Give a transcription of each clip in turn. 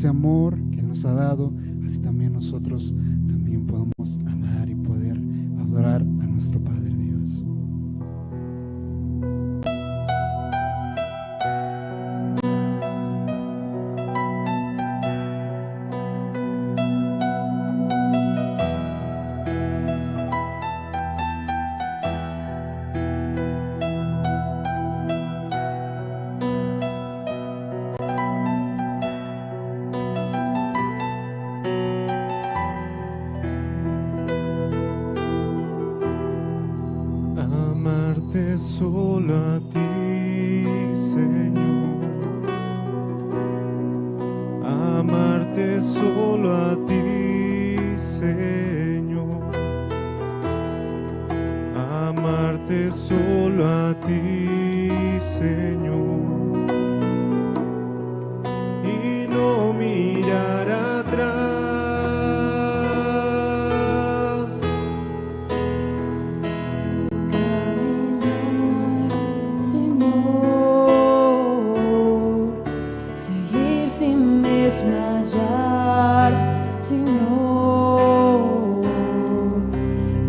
ese amor que Él nos ha dado, así también nosotros también podamos amar y poder adorar a nuestro Padre Dios. Solo a ti, Señor, amarte solo a ti, Señor, amarte solo a ti, Señor, y no mirar atrás. Señor,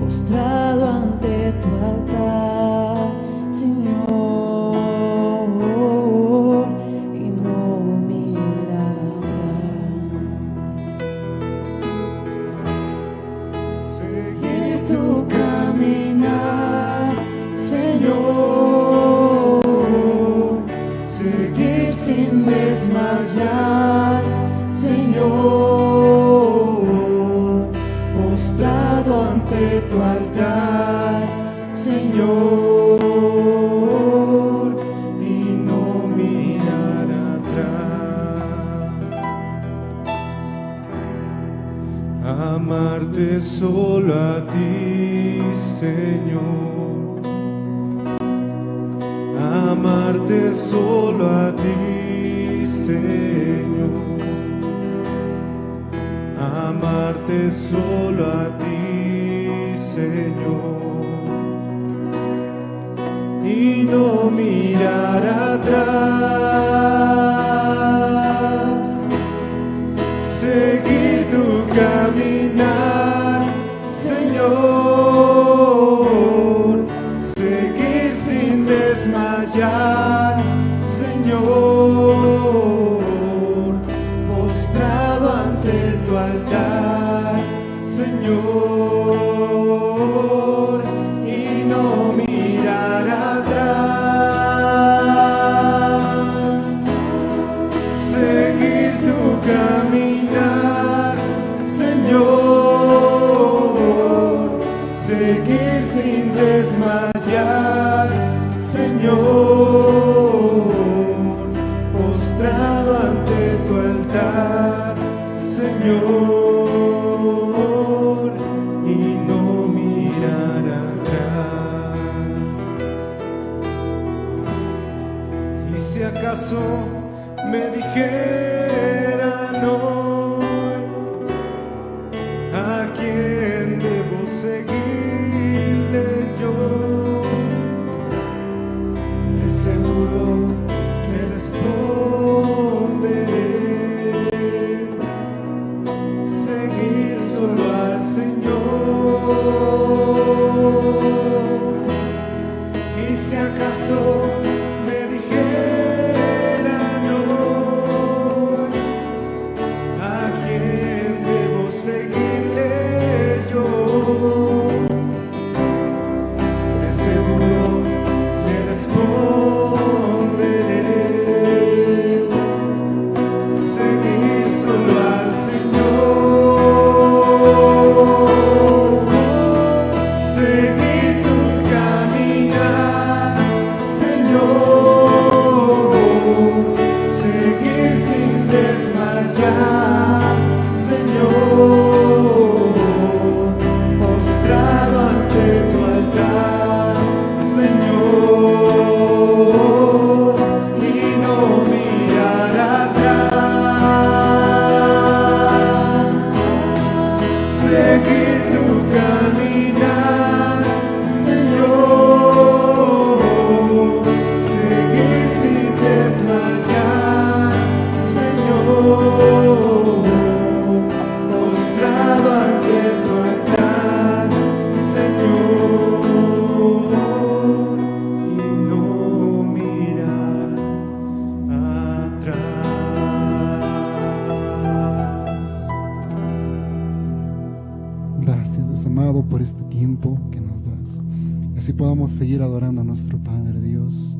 postrado ante tu altar, Señor, y no mirar atrás. Seguir tu caminar, Señor, seguir sin desmayar, Señor, postrado ante tu altar, Señor, y no mirar atrás. Amarte solo a ti, Señor, amarte solo a ti, Señor, amarte solo a ti, Señor, y no mirar atrás, seguir tu caminar, Señor, seguir sin desmayar, Señor, postrado ante tu altar, Señor, y no mirar atrás. Seguir tu caminar, Señor, seguir sin desmayar, Señor, postrado ante tu altar, Señor, y no mirar atrás. Y si acaso me dijeran hoy, ¿a quién debo seguirle yo? De seguro que responderé: seguir solo al Señor. Y si acaso me dijeran hoy, ¿a por este tiempo que nos das. Y así podamos seguir adorando a nuestro Padre Dios,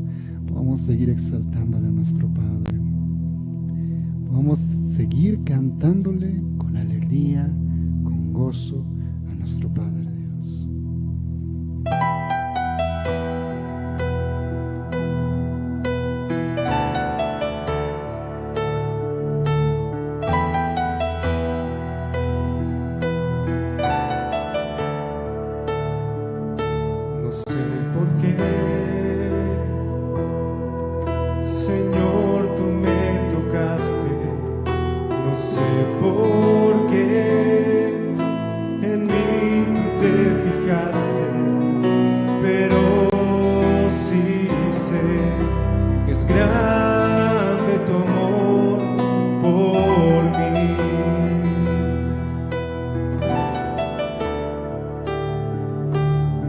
podamos seguir exaltándole a nuestro Padre, podamos seguir cantándole con alegría, con gozo a nuestro Padre Dios. No sé por qué, Señor, tú me tocaste. No sé por qué en mí tú te fijaste, pero sí sé que es grande tu amor por mí.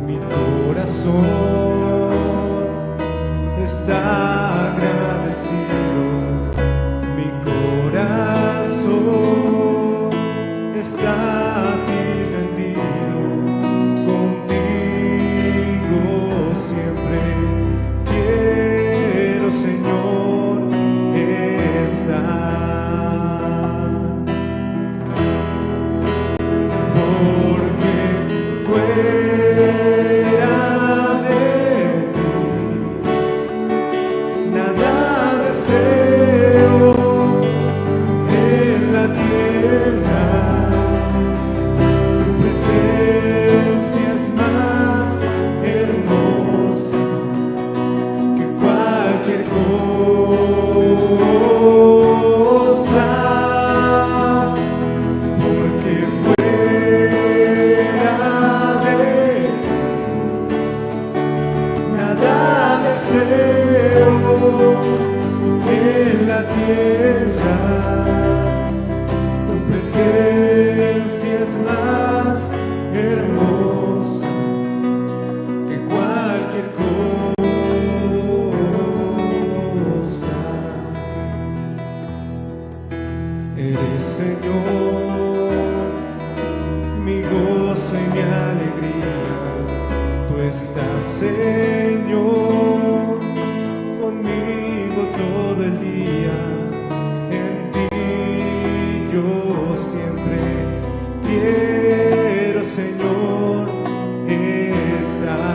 Mi corazón está agradecido, mi corazón está a ti rendido, contigo siempre quiero, Señor, estar. Porque fuera de ti nada deseo en la tierra. Tu presencia es más hermosa que cualquier cosa. Porque fuera de ti nada deseo en la tierra. Tu presencia es más hermosa que cualquier cosa. Eres, Señor, mi gozo y mi alegría. Tú estás, Señor, conmigo todo el día. En ti yo siempre quiero, Señor, estar.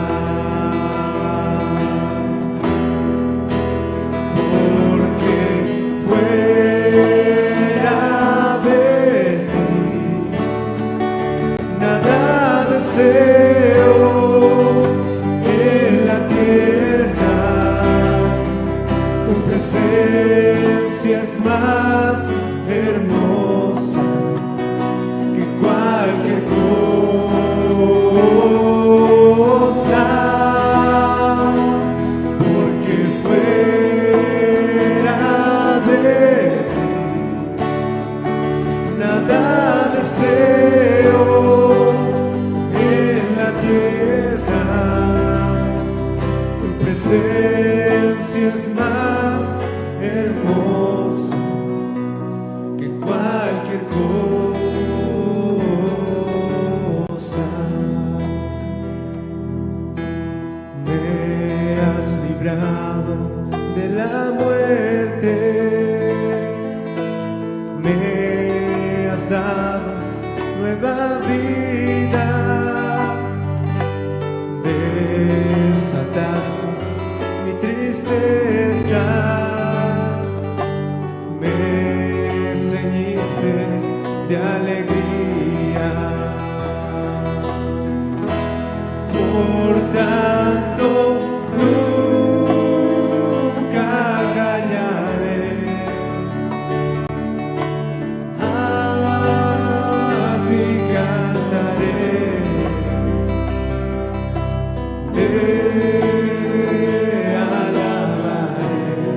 Porque fuera de ti nada deseo en la tierra. Tu presencia es más hermosa que cualquier cosa. Porque fuera de ti nada deseo en la tierra. Tu presencia es más hermosa que cualquier cosa. Me has librado de la muerte, me has dado nueva vida, desataste mi tristeza, me ceñiste de alegría. Por tanto, nunca callaré, a ti cantaré, te alabaré.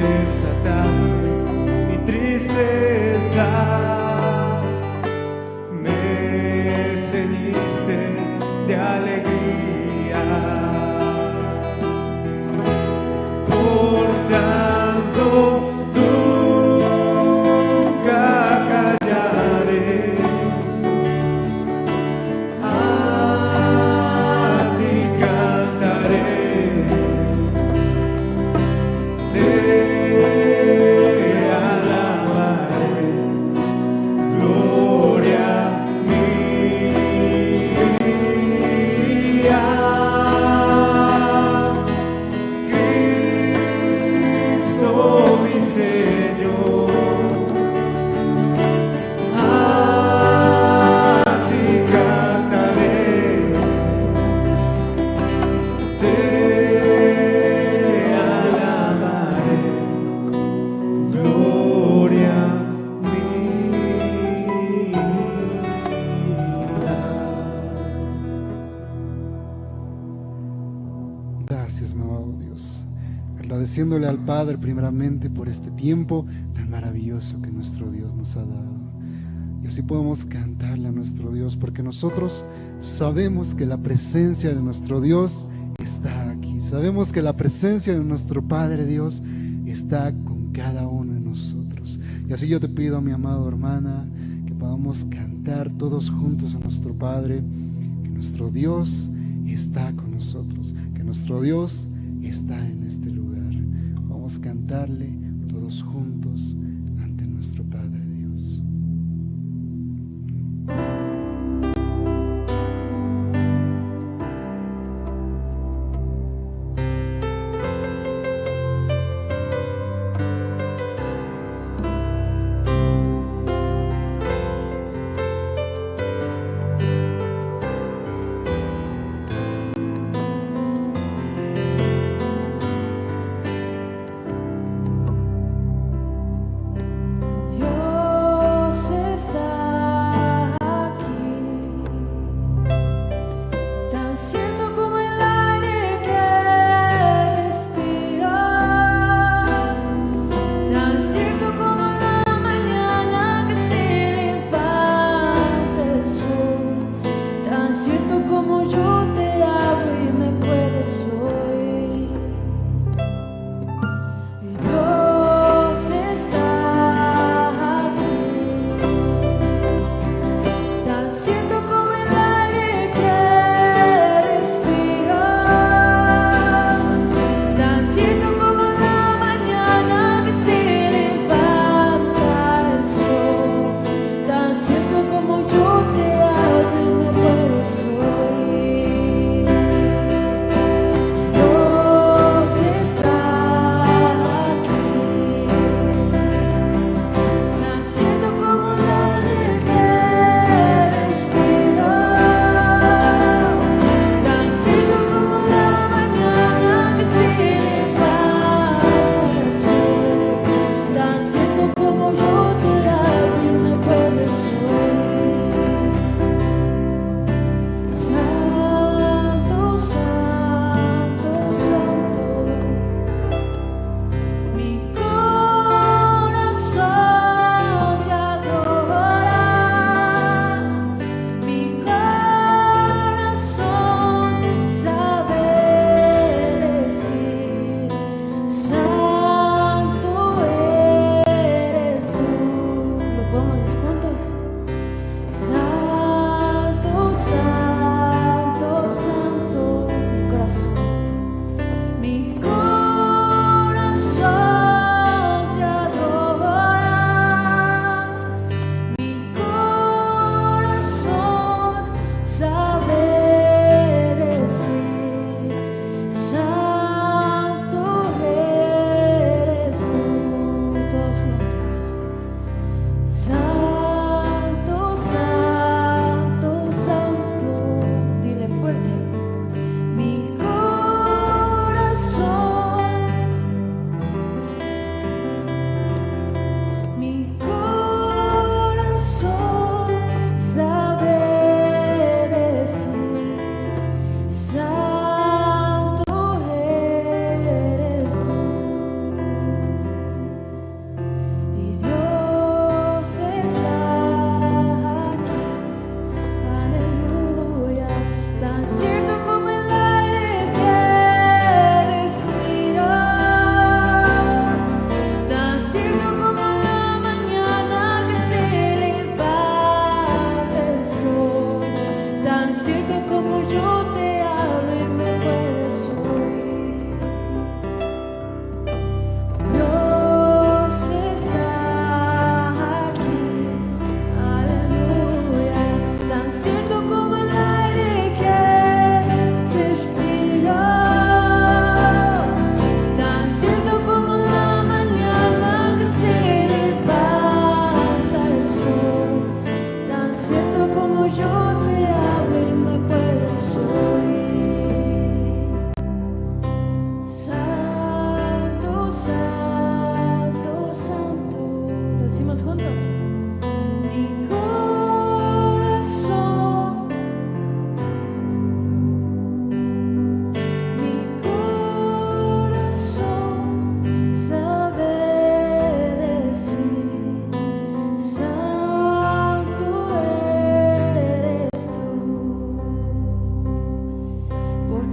Desataste mi tristeza, me ceñiste de alegría. Por tanto, nunca callaré, a ti cantaré, te alabaré, gloria mía. Cristo mi Señor, a ti cantaré, te alabaré, gloria mía. Gracias, mi amado Dios. Agradeciéndole al Padre primeramente por este tiempo tan maravilloso que nuestro Dios nos ha dado. Y así podemos cantarle a nuestro Dios, porque nosotros sabemos que la presencia de nuestro Dios está aquí. Sabemos que la presencia de nuestro Padre Dios está con cada uno de nosotros. Y así yo te pido, mi amado hermana, que podamos cantar todos juntos a nuestro Padre, que nuestro Dios está con nosotros, que nuestro Dios está en este lugar. Vamos a cantarle todos juntos ante nuestro Padre Dios. Dios.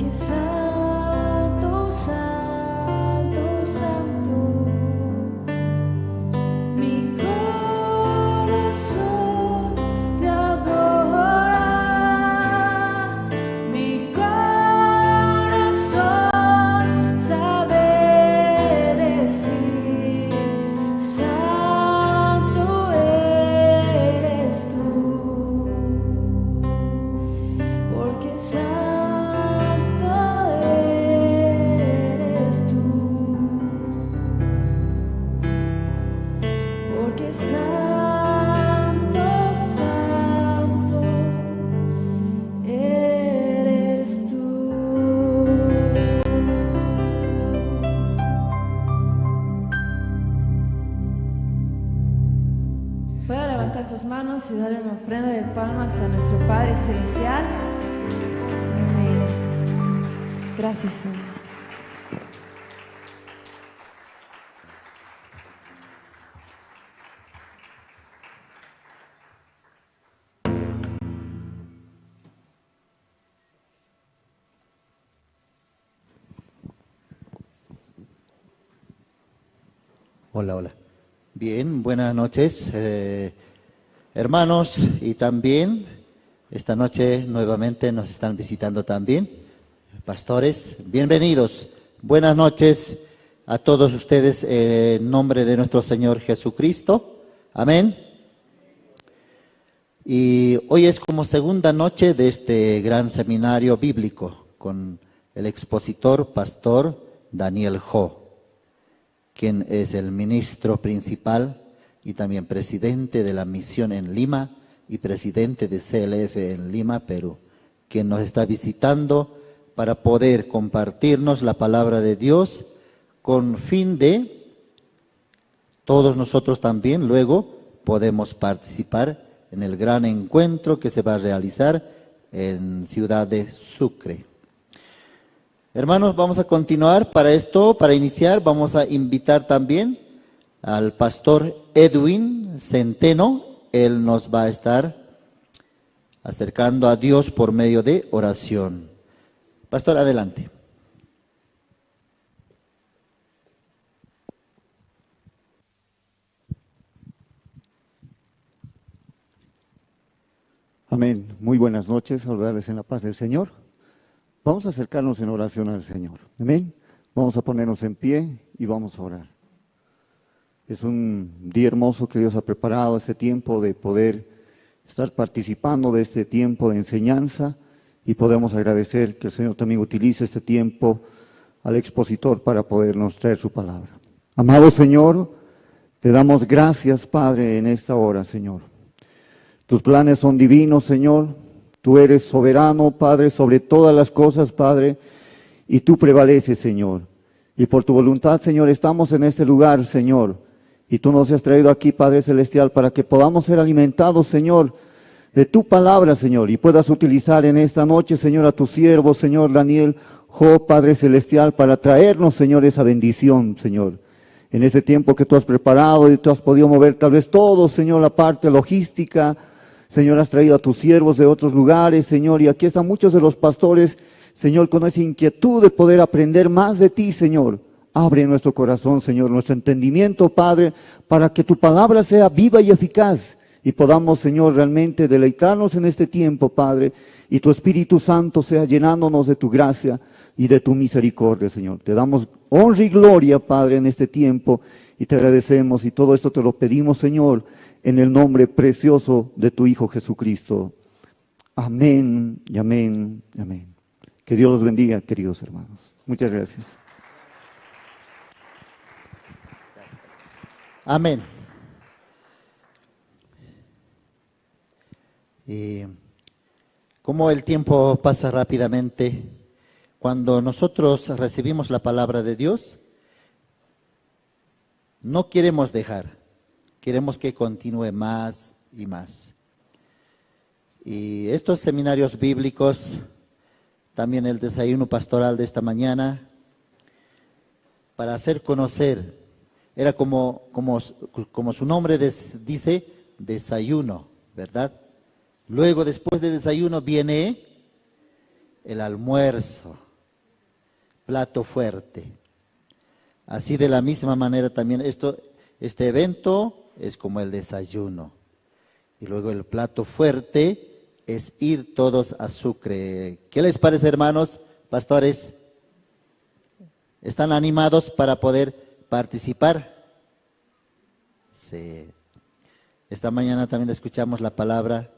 Porque santo, santo, santo, mi corazón te adora, mi corazón sabe decir, santo eres tú. Porque santo eres tú. Porque santo, santo eres tú. Puede levantar sus manos y darle una ofrenda de palmas a nuestro Padre Celestial. Amén. Gracias, Señor. Hola, hola. Bien, buenas noches, hermanos, y también esta noche nuevamente nos están visitando también pastores. Bienvenidos. Buenas noches a todos ustedes en nombre de nuestro Señor Jesucristo. Amén. Y hoy es como segunda noche de este gran seminario bíblico con el expositor pastor Daniel Ho, quien es el ministro principal y también presidente de la misión en Lima y presidente de CLF en Lima, Perú, quien nos está visitando para poder compartirnos la palabra de Dios con fin de todos nosotros también luego podemos participar en el gran encuentro que se va a realizar en Ciudad de Sucre. Hermanos, vamos a continuar. Para esto, para iniciar, vamos a invitar también al pastor Edwin Centeno. Él nos va a estar acercando a Dios por medio de oración. Pastor, adelante. Amén. Muy buenas noches. Saludarles en la paz del Señor. Vamos a acercarnos en oración al Señor. Amén. Vamos a ponernos en pie y vamos a orar. Es un día hermoso que Dios ha preparado, este tiempo de poder estar participando de este tiempo de enseñanza, y podemos agradecer que el Señor también utilice este tiempo al expositor para podernos traer su palabra. Amado Señor, te damos gracias, Padre, en esta hora, Señor. Tus planes son divinos, Señor. Tú eres soberano, Padre, sobre todas las cosas, Padre, y tú prevaleces, Señor. Y por tu voluntad, Señor, estamos en este lugar, Señor. Y tú nos has traído aquí, Padre Celestial, para que podamos ser alimentados, Señor, de tu palabra, Señor, y puedas utilizar en esta noche, Señor, a tu siervo, Señor Daniel Job, Padre Celestial, para traernos, Señor, esa bendición, Señor. En este tiempo que tú has preparado y tú has podido mover tal vez todo, Señor, la parte logística, Señor, has traído a tus siervos de otros lugares, Señor, y aquí están muchos de los pastores, Señor, con esa inquietud de poder aprender más de ti, Señor. Abre nuestro corazón, Señor, nuestro entendimiento, Padre, para que tu palabra sea viva y eficaz y podamos, Señor, realmente deleitarnos en este tiempo, Padre, y tu Espíritu Santo sea llenándonos de tu gracia y de tu misericordia, Señor. Te damos honra y gloria, Padre, en este tiempo y te agradecemos, y todo esto te lo pedimos, Señor, en el nombre precioso de tu Hijo Jesucristo. Amén, y amén, y amén. Que Dios los bendiga, queridos hermanos. Muchas gracias. Amén. Y como el tiempo pasa rápidamente, cuando nosotros recibimos la palabra de Dios, no queremos dejar, queremos que continúe más y más. Y estos seminarios bíblicos, también el desayuno pastoral de esta mañana, para hacer conocer, era como su nombre dice, desayuno, ¿verdad? Luego, después de desayuno, viene el almuerzo. plato fuerte. Así de la misma manera también este evento es como el desayuno. Y luego el plato fuerte es ir todos a Sucre. ¿Qué les parece, hermanos, pastores? ¿Están animados para poder participar? Sí. Esta mañana también escuchamos la palabra,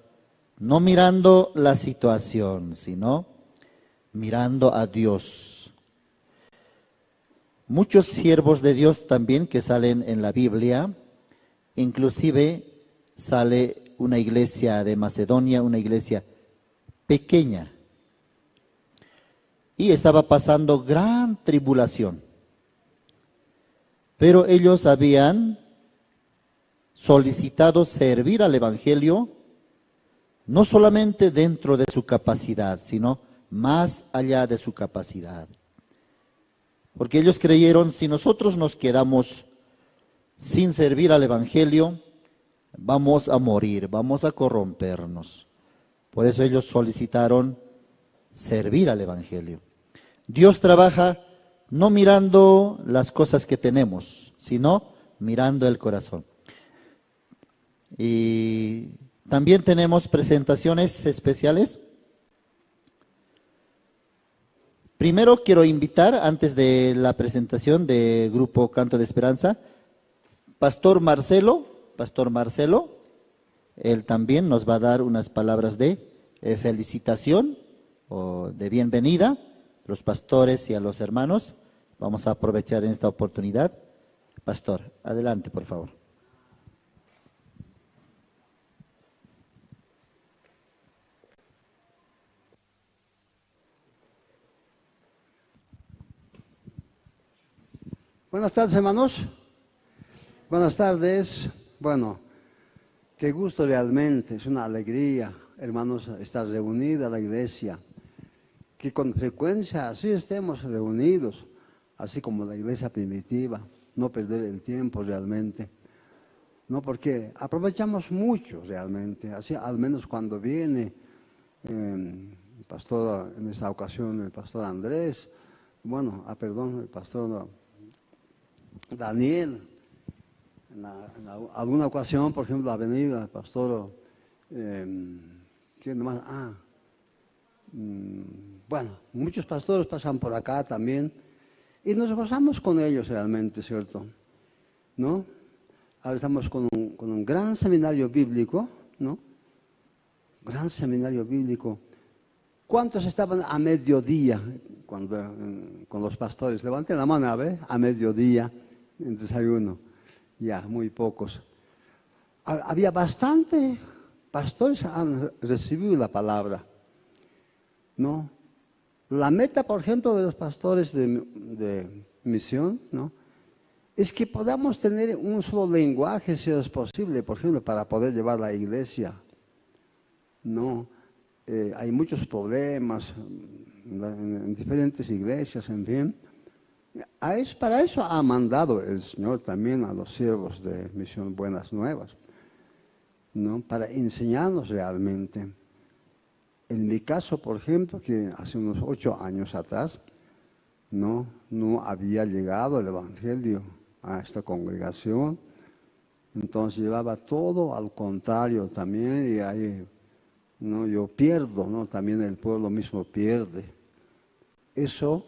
no mirando la situación, sino mirando a Dios. Muchos siervos de Dios también que salen en la Biblia, inclusive sale una iglesia de Macedonia, una iglesia pequeña, y estaba pasando gran tribulación. Pero ellos habían solicitado servir al Evangelio, no solamente dentro de su capacidad, sino más allá de su capacidad. Porque ellos creyeron, si nosotros nos quedamos sin servir al Evangelio, vamos a morir, vamos a corrompernos. Por eso ellos solicitaron servir al Evangelio. Dios trabaja no mirando las cosas que tenemos, sino mirando el corazón. Y también tenemos presentaciones especiales. Primero quiero invitar, antes de la presentación de Grupo Canto de Esperanza, Pastor Marcelo, él también nos va a dar unas palabras de felicitación o de bienvenida a los pastores y a los hermanos. Vamos a aprovechar en esta oportunidad. Pastor, adelante, por favor. Buenas tardes, hermanos. Buenas tardes. Bueno, qué gusto realmente, es una alegría, hermanos, estar reunida la iglesia. Que con frecuencia así estemos reunidos, así como la iglesia primitiva, no perder el tiempo realmente. No, porque aprovechamos mucho realmente, así al menos cuando viene el pastor, en esta ocasión el pastor Andrés, bueno, perdón, el pastor Daniel, en alguna ocasión, por ejemplo, ha venido el pastor, ¿quién más? Bueno, muchos pastores pasan por acá también y nos gozamos con ellos realmente, ¿cierto? ¿No? Ahora estamos con un gran seminario bíblico, ¿no? Gran seminario bíblico. ¿Cuántos estaban a mediodía cuando, con los pastores? Levanten la mano, a ver, a mediodía en desayuno. Ya, muy pocos. Había bastante pastores han recibido la palabra, ¿no? La meta, por ejemplo, de los pastores de misión, ¿no?, es que podamos tener un solo lenguaje, si es posible, por ejemplo, para poder llevar la iglesia, ¿no? Hay muchos problemas en diferentes iglesias, en fin. Para eso ha mandado el Señor también a los siervos de Misión Buenas Nuevas, ¿no?, para enseñarnos realmente. En mi caso, por ejemplo, que hace unos 8 años atrás, no había llegado el Evangelio a esta congregación, entonces llevaba todo al contrario también, y ahí, ¿no?, yo pierdo, ¿no?, también el pueblo mismo pierde. Eso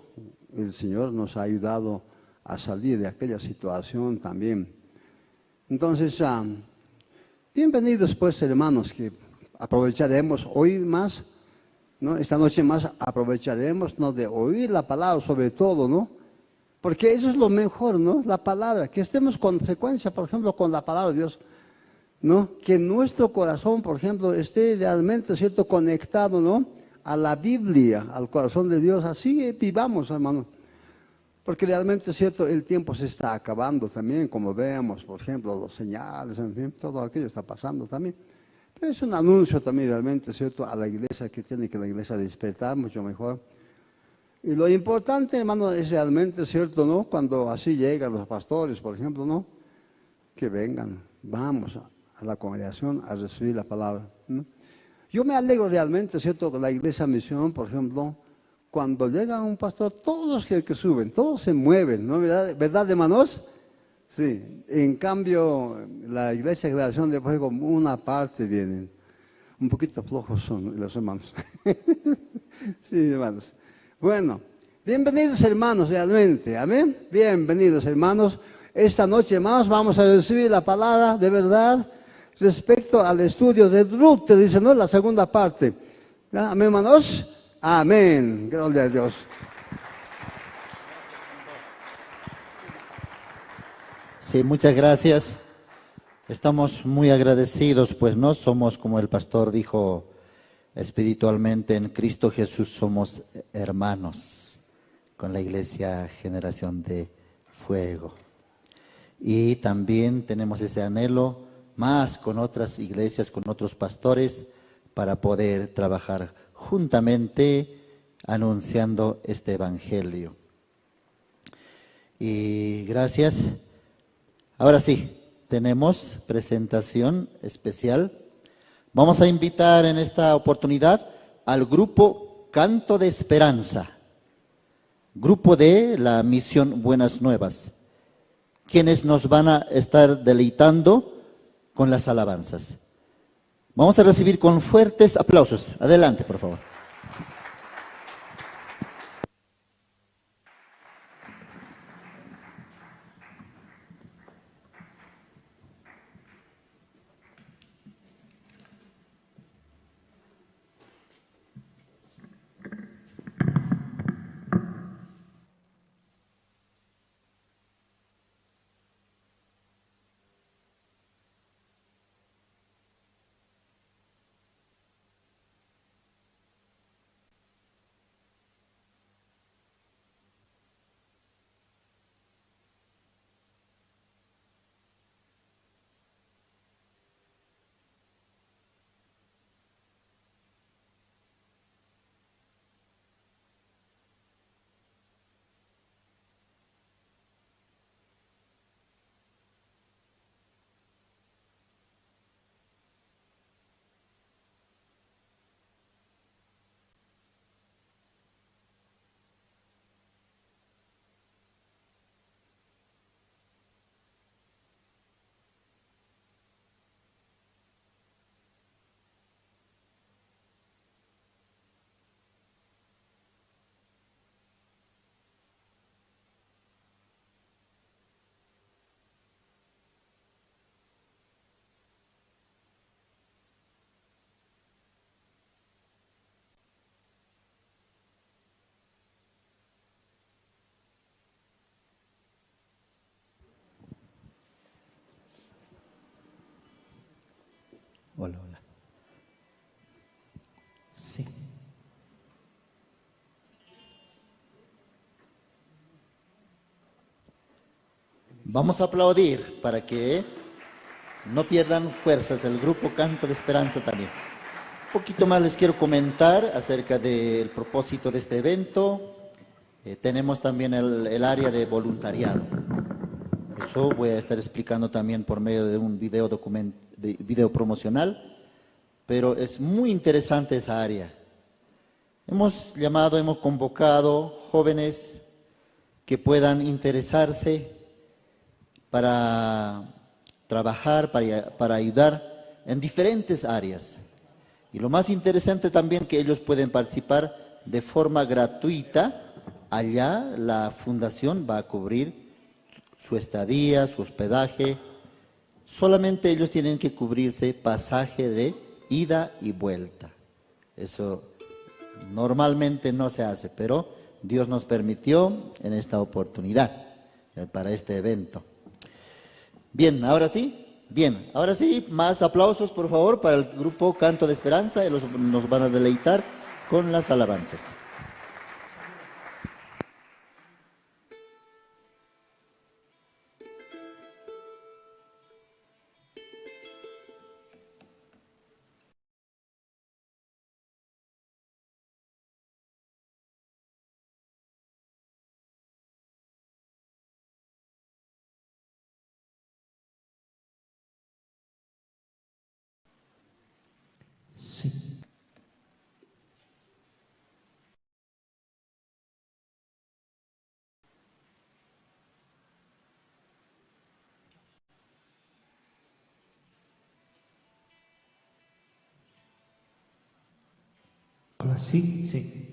el Señor nos ha ayudado a salir de aquella situación también. Entonces, bienvenidos pues, hermanos, que aprovecharemos hoy más, ¿no?, esta noche más aprovecharemos, ¿no?, de oír la palabra sobre todo, ¿no? Porque eso es lo mejor, ¿no? La palabra, que estemos con frecuencia, por ejemplo, con la palabra de Dios, ¿no? Que nuestro corazón, por ejemplo, esté realmente, ¿cierto?, conectado, ¿no?, a la Biblia, al corazón de Dios. Así vivamos, hermano. Porque realmente, ¿cierto?, el tiempo se está acabando también, como vemos, por ejemplo, los señales, en fin, todo aquello está pasando también. Pero es un anuncio también realmente, ¿cierto?, a la iglesia, que tiene que la iglesia despertar mucho mejor. Y lo importante, hermano, es realmente, ¿cierto?, ¿no?, cuando así llegan los pastores, por ejemplo, ¿no?, que vengan, vamos a la congregación a recibir la palabra, ¿no? Yo me alegro realmente, ¿cierto?, que la iglesia misión, por ejemplo, Cuando llega un pastor, todos que suben, todos se mueven, ¿no? ¿Verdad, ¿verdad, hermanos? Sí. En cambio, la Iglesia de Generación de Fuego, una parte vienen. Un poquito flojos son los hermanos. Sí, hermanos. Bueno, bienvenidos hermanos realmente. Amén. Bienvenidos hermanos. Esta noche, hermanos, vamos a recibir la palabra de verdad respecto al estudio de Ruth, te dice, ¿no? La segunda parte. Amén, hermanos. Amén. Gloria a Dios. Sí, muchas gracias. Estamos muy agradecidos, pues no somos, como el pastor dijo, espiritualmente en Cristo Jesús somos hermanos con la Iglesia Generación de Fuego. Y también tenemos ese anhelo más con otras iglesias, con otros pastores, para poder trabajar juntamente anunciando este evangelio. Y gracias. Ahora sí, tenemos presentación especial. Vamos a invitar en esta oportunidad al grupo Canto de Esperanza, grupo de la Misión Buenas Nuevas, quienes nos van a estar deleitando con las alabanzas. Vamos a recibir con fuertes aplausos. Adelante, por favor. Hola, hola. Sí. Vamos a aplaudir para que no pierdan fuerzas el grupo Canto de Esperanza también. Un poquito más les quiero comentar acerca del propósito de este evento. Tenemos también el área de voluntariado. Eso voy a estar explicando también por medio de un video promocional, pero es muy interesante esa área. Hemos llamado, hemos convocado jóvenes que puedan interesarse para trabajar, para ayudar en diferentes áreas. Y lo más interesante también que ellos pueden participar de forma gratuita. Allá la fundación va a cubrir su estadía, su hospedaje. Solamente ellos tienen que cubrirse pasaje de ida y vuelta. Eso normalmente no se hace, pero Dios nos permitió en esta oportunidad, para este evento. Bien, ahora sí. Bien, ahora sí, más aplausos por favor para el grupo Canto de Esperanza. Ellos nos van a deleitar con las alabanzas. Sí. Sí, sí.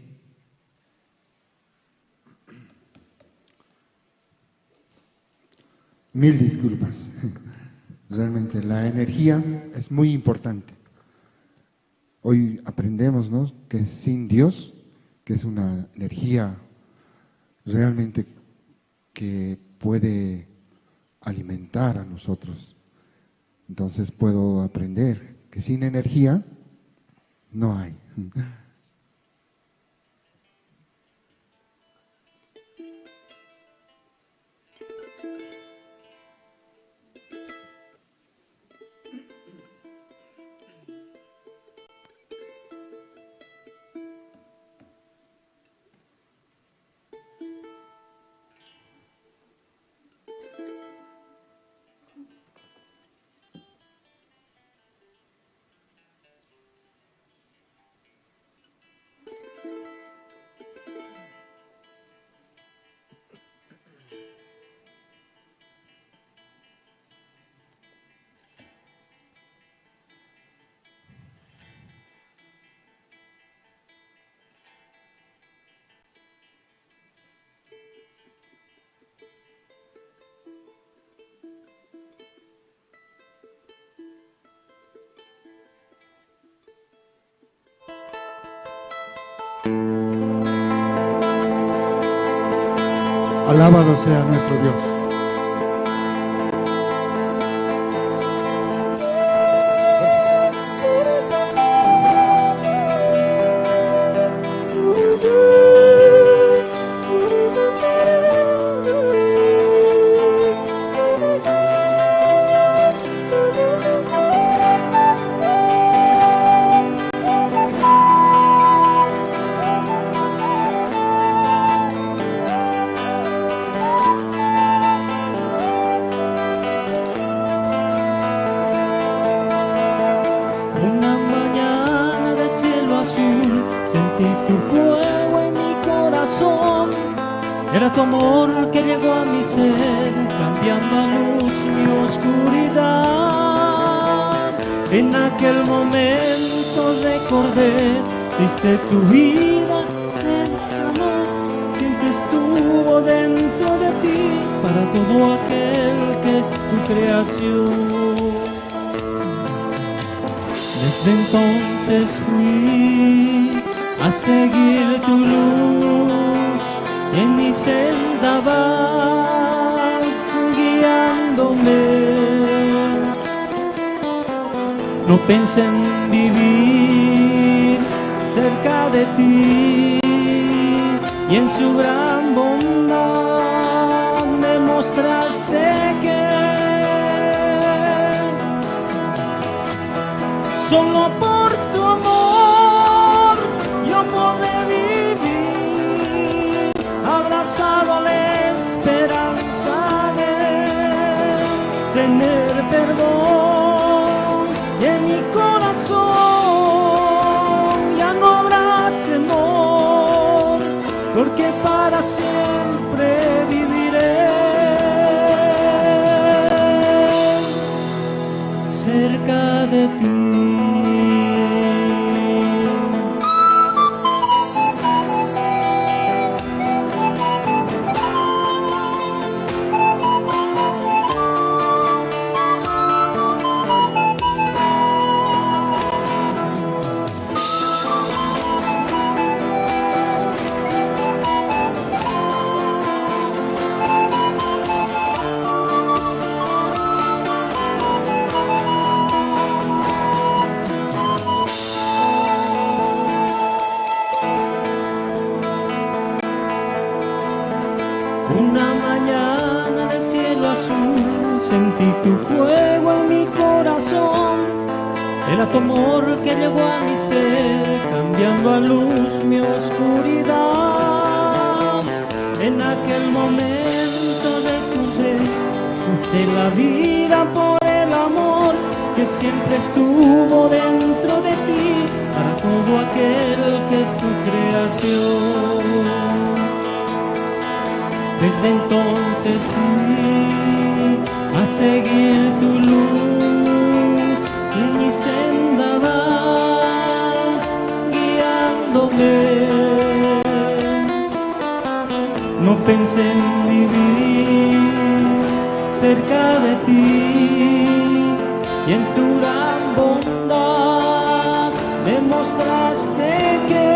Mil disculpas. Realmente la energía es muy importante. Hoy aprendemos, ¿no?, que sin Dios, que es una energía realmente que puede alimentar a nosotros. Entonces puedo aprender que sin energía no hay. Alabado sea nuestro Dios. Era tu amor que llegó a mi ser, cambiando a luz mi oscuridad. En aquel momento recordé, diste tu vida, el amor siempre estuvo dentro de ti, para todo aquel que es tu creación. Desde entonces fui a seguir tu luz. En mi senda vas guiándome. No pensé en vivir cerca de ti, y en su gran bondad me mostraste que solo por tu amor yo podré vivir, abrazado a la esperanza de tener perdón, y en mi corazón ya no habrá temor, porque para siempre viviré cerca de ti. Una mañana de cielo azul sentí tu fuego en mi corazón. Era tu amor que llegó a mi ser, cambiando a luz mi oscuridad. En aquel momento recordé, diste la vida por el amor que siempre estuvo dentro de ti, para todo aquel que es tu creación. Desde entonces fui a seguir tu luz, y mi senda vas guiándome. Él. No pensé en vivir cerca de ti y en tu gran bondad demostraste que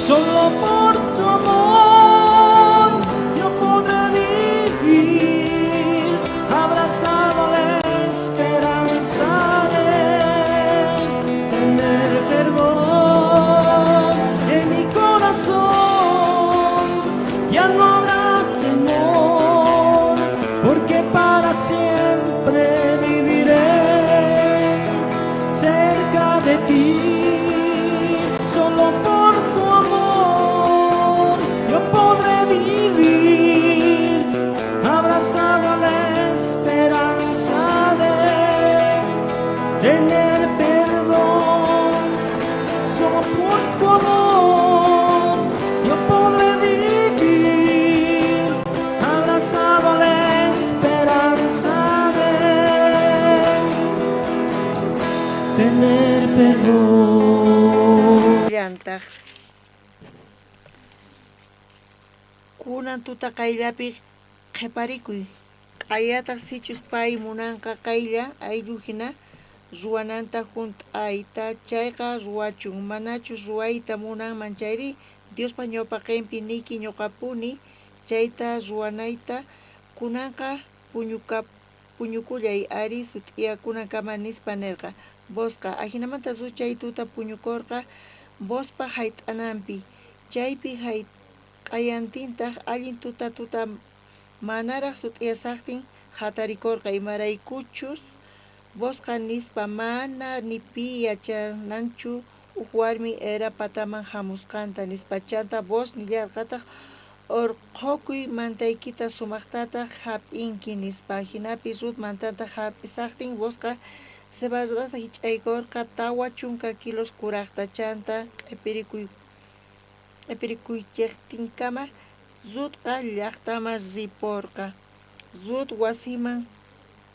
solo por tu amor yo podré vivir, abrazado a la esperanza de tener perdón en mi corazón. Ya no habrá temor, porque para siempre viviré cerca de ti. Solo por tu amor yo podré vivir, abrazado a la esperanza de tener perdón. Solo por tu amor yo podré vivir, abrazado a la esperanza de tener perdón. Llantaj kunan tuta qayllapi qhiparikuy, q'ayataj sichus pay munanqa qaylla ayllu jina ruwananta junt'ayta chayqa ruwachun, manachus ruwayta munanman chayri Diospa ñawpaqenpi niyki ñuqapuni chayta ruwanayta, kunanqa puñukullay ari sut'iyakunankama nispa nerqa Boozqa. Ajinamanta Rut chay tuta puñukorqa Boozpa jayt'ananpi. Chaypi q'ayantintaj allin tuta tuta manaraj sut'iyasajtin jatarikorqa, imaraykuchus Boozqa nispa mana ni pi yachananchu uj warmi era pataman jamusqanta nispa. Chantá Booz nillarqataj, Orqhokuy mantaykita sumajtataj jap'inki, nispa. Jinapi Rut mantanta jap'isajtin, Boozqa cebadata jich'aykorqa 40 kilos kurajta. Chantá q'epirikuychejtinkama Rutqa llajtaman riporqa. Rut wasiman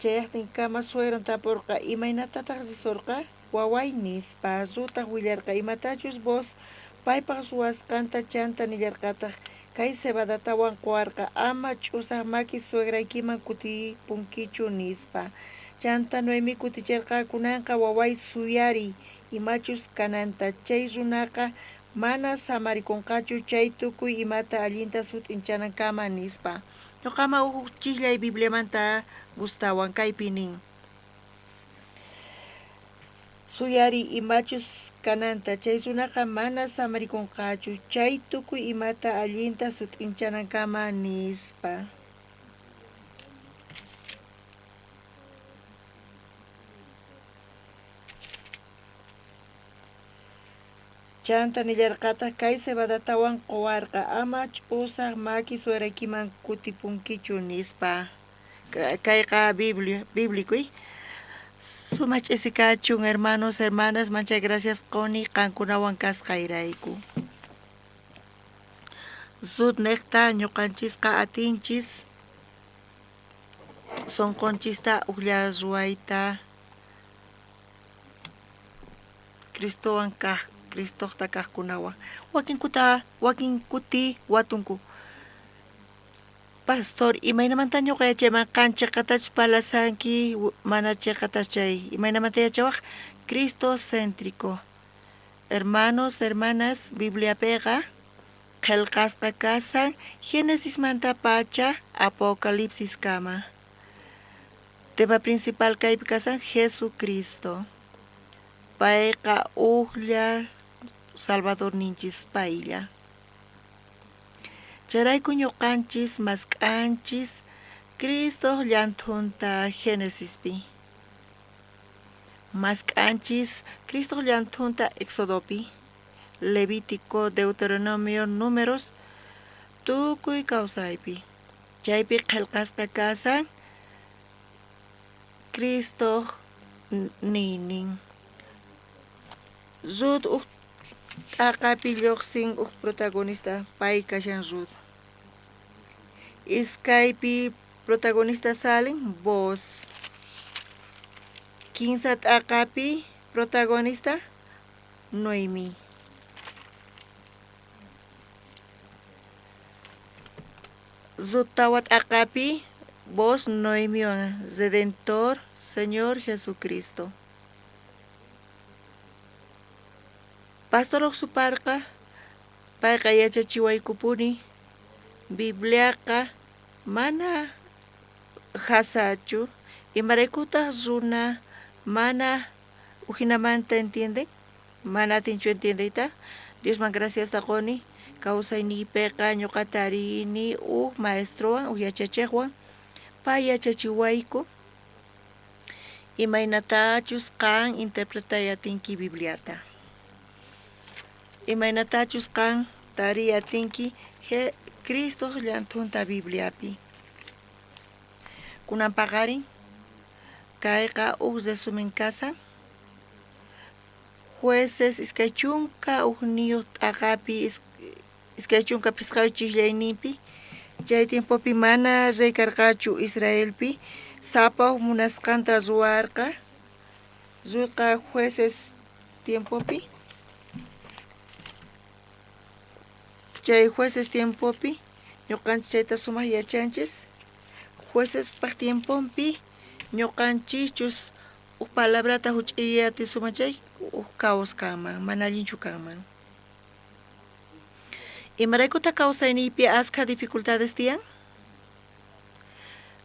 chayajtinkama suegran taporqa, Imaynatataj risorqa, waway? nispa. Ruttaj willarqa imatachus Booz paypaj ruwasqanta, chantá nillarqataj, Kay cebadatawan qowarqa, ama ch'usaj maki suegraykiman kutipunkichu, nispa. Chantá Noemí kuticherqa, Kunanqa waway suyariy imachus kananta. Chay runaqa mana samarikonqachu chay tukuy imata allinta sut'inchanankama, nispa. Ñoqaman uj chijllay Bibliamanta gustawan, kaypi nin, Suyariy imachus kananta, chay runaqa mana samarikonqachu chay tukuy imata allinta sut'inchanankama, nispa. Chantá nillarqataj, Kay cebadatawan qowarqa, ama ch'usaj maki sueraykiman kutipunkichu, nispa. Kayqa bíblico. Sumaj ch'isi kachun, hermanos, hermanas, manchay gracias qoni qankunawan kasqayrayku. Rut nejta ñoqanchisqa atinchis sonqonchista ujlla ruwayta Cristowan kaj, Cristojta kajkunawan. Wakinkuta, wakin kuti watunku. Pastor, imaynamanta ñoqa yachayman qan cheqatachus parlasanki, mana cheqatachus chay? Imaynamanta yachawaj? Cristocéntrico. Hermanos, hermanas, Bibliapeqa qhelqasqa kashan Genesismantapacha Apocalipsiskama. Tema principal kaypi kashan Jesucristo. Payqa ujlla Salvadorninchis paylla. Chayrayku ñoqanchis mask'anchis Cristoj llanthunta Genesispi. Mask'anchis Cristoj llanthunta Exodopi, Levítico, Deuteronomio, Números, tukuy kawsaypi. Chaypi qhelqasqa kashan Cristoj niynin. Rut uj t'aqapi llojsin uj protagonista, pay kashan Rut. Iskaypi protagonista salen Booz. Kinsa t'aqapi Protagonista Noemí. Rut tawa t'aqapi Booz Noemiwan Redentor Señor Jesucristo. Pastor Oqsuparqa payqa yachachiwaykupuni Bibliaqa mana jasachu, imaraykutaj runa mana ujinamanta entienden? Mana atinchu entiendeyta. Diosman graciasta qoni, kawsayniypeqa ñuqa tarini uj maestrowan, uj yachachejwan, pay yachachiwayku imaynatachus qan interpretay atinki Bibliata. Imaynatachus qan tariy atinki Cristoj llanthunta Bibliapi. Kunan paqarin kayqa uj resumen kasan. Jueces 21 t'aqapi 25 chijllayninpi chay tiempopi mana rey karqachu Israelpi, sapa uj munasqanta ruwarqa. Rutqa jueces tiempopi chay jueces tiempopi ñuqanchis chayta sumaj yachanchis. Juecespaj tiemponpi ñuqanchischus uj palabrata juch'iyay atisunman chay uj caos kanman, mana allinchu kanman. Imaraykutaj kawsayniypi askha dificultades tiyan?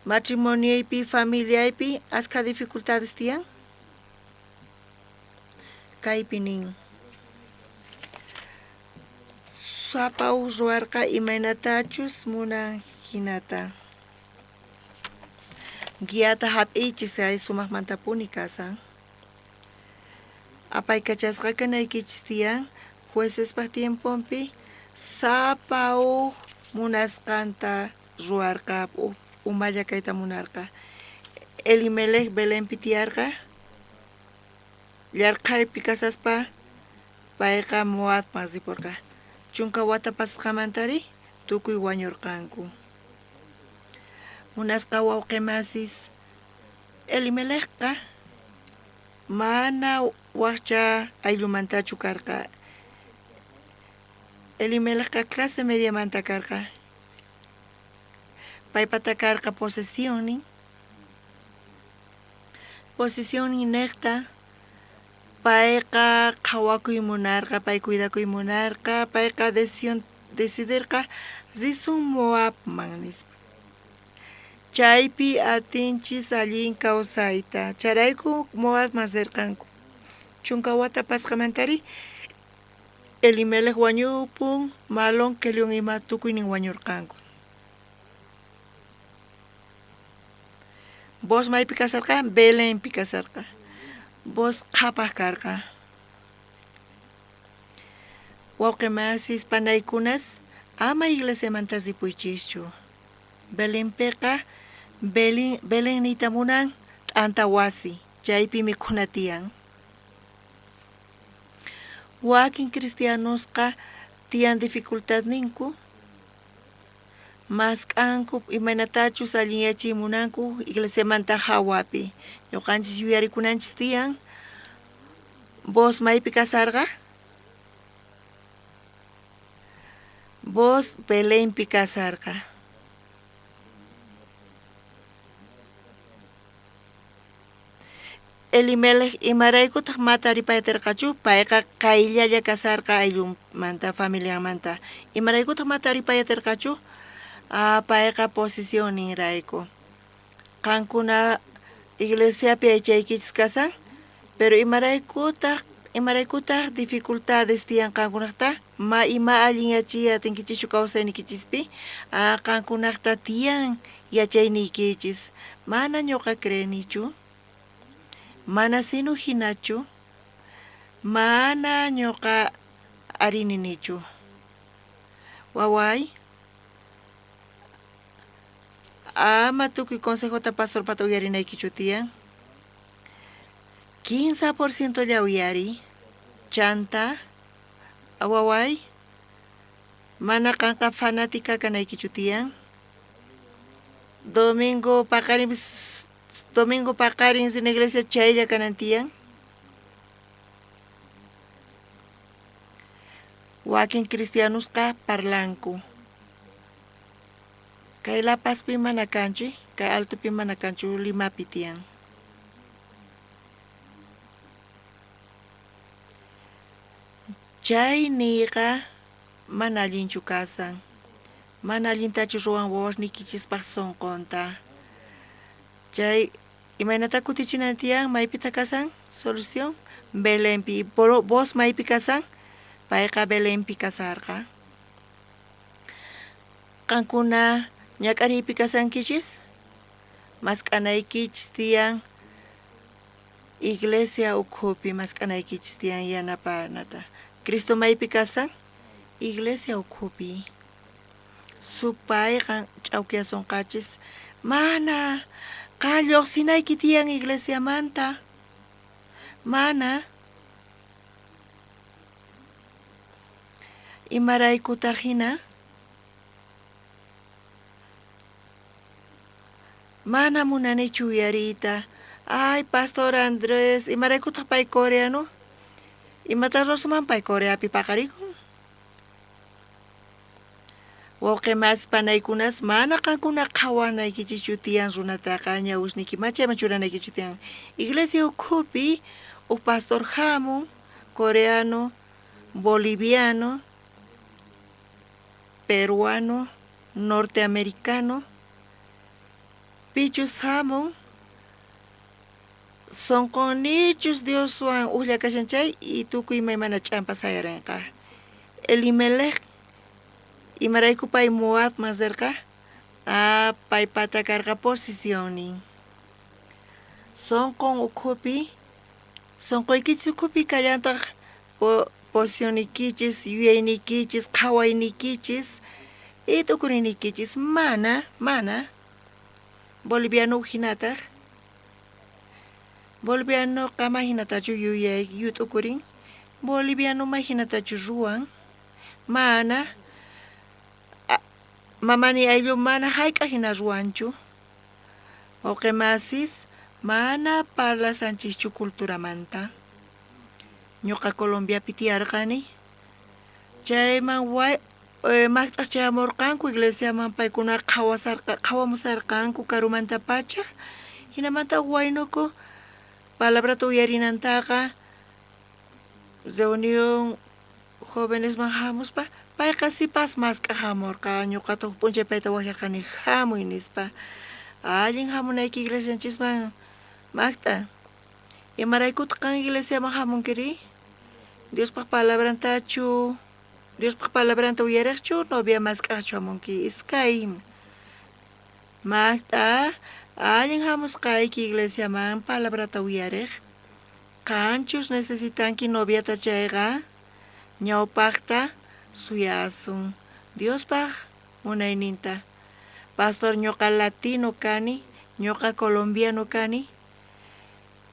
Matrimonioypi, familiaypi askha dificultades tiyan? Kaypi nin, Sapa uj ruwarqa imaynatachus munan jinata. Guiata jap'iychis ay sumajmantapuni kasan. Apaykachasqa kanaykichis tiyan juecespaj tiemponpi sapa uj munasqanta ruwarqa, uj umalla kayta munarqa. Elimelec Belenpi tiyarqa, llarqhaypi kasaspa payqa Moabman riporqa. Chunka wata pasasqamantari tukuy wañorqanku. Munasqa wawqe masis, Elimelecqa mana wajcha ayllumantachu karqa. Elimelecqa clase mediamanta karqa. Paypata karqa posesionnin. Posesionnin nejta payqa qhawakuy munarqa, pay cuidakuy munarqa, payqa decisión decidirqa risun Moabman nispa. Chaypi atinchis allin kawsayta. Chayrayku Moabman rirqanku. Chunka wata pasqamantari Elimelec wañupun, Malón, Quelión ima tukuynin wañurqanku. Booz maypi kasarqa? Belenpi kasarqa. Booz qhapaj karqa. Wawqe masis, panaykunas, ama iglesiamanta ripuychischu. Belenpeqa Belén, Belén niyta munan t'anta wasi, chaypi mikhuna tiyan. Wakin cristianosqa tiyan dificultadninku, mask'anku imaynatachus allinyachiy munanku iglesiamanta jawapi. Ñuqanchis yuyarikunanchis tiyan, Booz maypi kasarqa? Booz Belenpi kasarqa. Elimelec imaraykutaj ma taripayterqachu? Payqa qayllalla kasarqa ayllunmanta, familianmanta. Imaraykutaj ma taripayaterqachu? Ah, payqa posicionninrayku. Qankuna iglesiapi aychaykichis kasan, pero imaraykutaj imaraykutaj dificultades tiyan qankunajta? Ma ima allin yachiy atinkichischu kawsayniykichispi? Ah, qankunajta tiyan yachayniykichis. Mana ñuqa creenichu. Mana sinu jinachu. Mana ñuqa ari ninichu. Waway, ama tukuy consejota pastorpata uyarinaykichu tiyan. 15%lla uyariy. Chanta, waway, mana qanqa fanática kanaykichu tiyan. Domingo paqarin, domingo paqarin rina iglesia chaylla kanan tiyan. Wakin cristianosqa parlanku. Kay La Pazpi mana kanchu, kay Altopi mana kanchu, Limapi tiyan. Chay niyqa mana allinchu kasan. Mana allintachu ruwan wawasniykichispaj sonqonta. Chay imaynata kutichinan tiyan, maypita kasan? Solución, Belenpi. Vos maypi kasan? Payqa Belenpi kasarqa. Qankuna ñak'ariypi kasankichis? Mask'anaykichis tiyan iglesia ukhupi mask'anaykichis tiyan yanapanata. Cristo maypi kasan? Iglesia ukhupi. Supayqa ch'awkiyasonqachis. Mana, qan llojsinayki tiyan iglesiamanta. Mana. Imaraykutaj jina? Mana munanichu uyariyta. Ay, Pastor Andrés, imaraykutaj pay coreano? Imata ruwasunman pay Coreapi paqarikun? Wawqe mas panaykunas mana qankuna qhawanaykichichu tiyan runataqa ñawisniyki machayman churanaykichu tiyan. Iglesia ukhupi uj pastor jamun, coreano, boliviano, peruano, norteamericano, pichus jamun, sonqonnichus Dioswan ujlla kashan chay y tukuy imaymana ch'ampa sayarenqa. Elimelec, imarayku pay Moabman rerqa? Ah, paypata karqa posicionnin. Sonqon ukhupi, sonqoykichis ukhupi kallantaj posicioniykichis, yuyayniykichis, qhawayniykichis y t'ukuriniykichis. Mana, mana. Boliviano jinataj. Bolivianoqa ma jinatachu yuyay yut'ukurin? Boliviano ma jinatachu ruwan? Mana. Mamani ayllu mana jayk'aj jina ruwanchu. Wawqe masis, mana parlasanchischu culturamanta. Ñuqa Colombiapi tiyarqani. Chayman maqt'as chayamurqanku iglesiaman paykuna qhawasarqa qhawamusarqanku karumantapacha. Jinamanta waynuku palabrata uyarinantaqa reunión jovenesman jamuspa payqa sipas mask'aj jamurqa. Ñuqataq huk p'unchay payta wajyarqani jamuy nispa. Allin jamunayki iglesianchisman maqt'a. Imaraykutaq qan iglesiaman jamunkiri? Diospaj palabrantachu, Diospaj palabranta uyarejchu, novia mask'ajchu jamunki? Iskay. Maqt'a, allin jamusqayki iglesiaman palabrata uyarej. Qanchus necesitanki noviata chayqa, ñawpajta suyasun Diospaj munayninta. Pastor, ñuqa latino kani, ñuqa colombiano kani.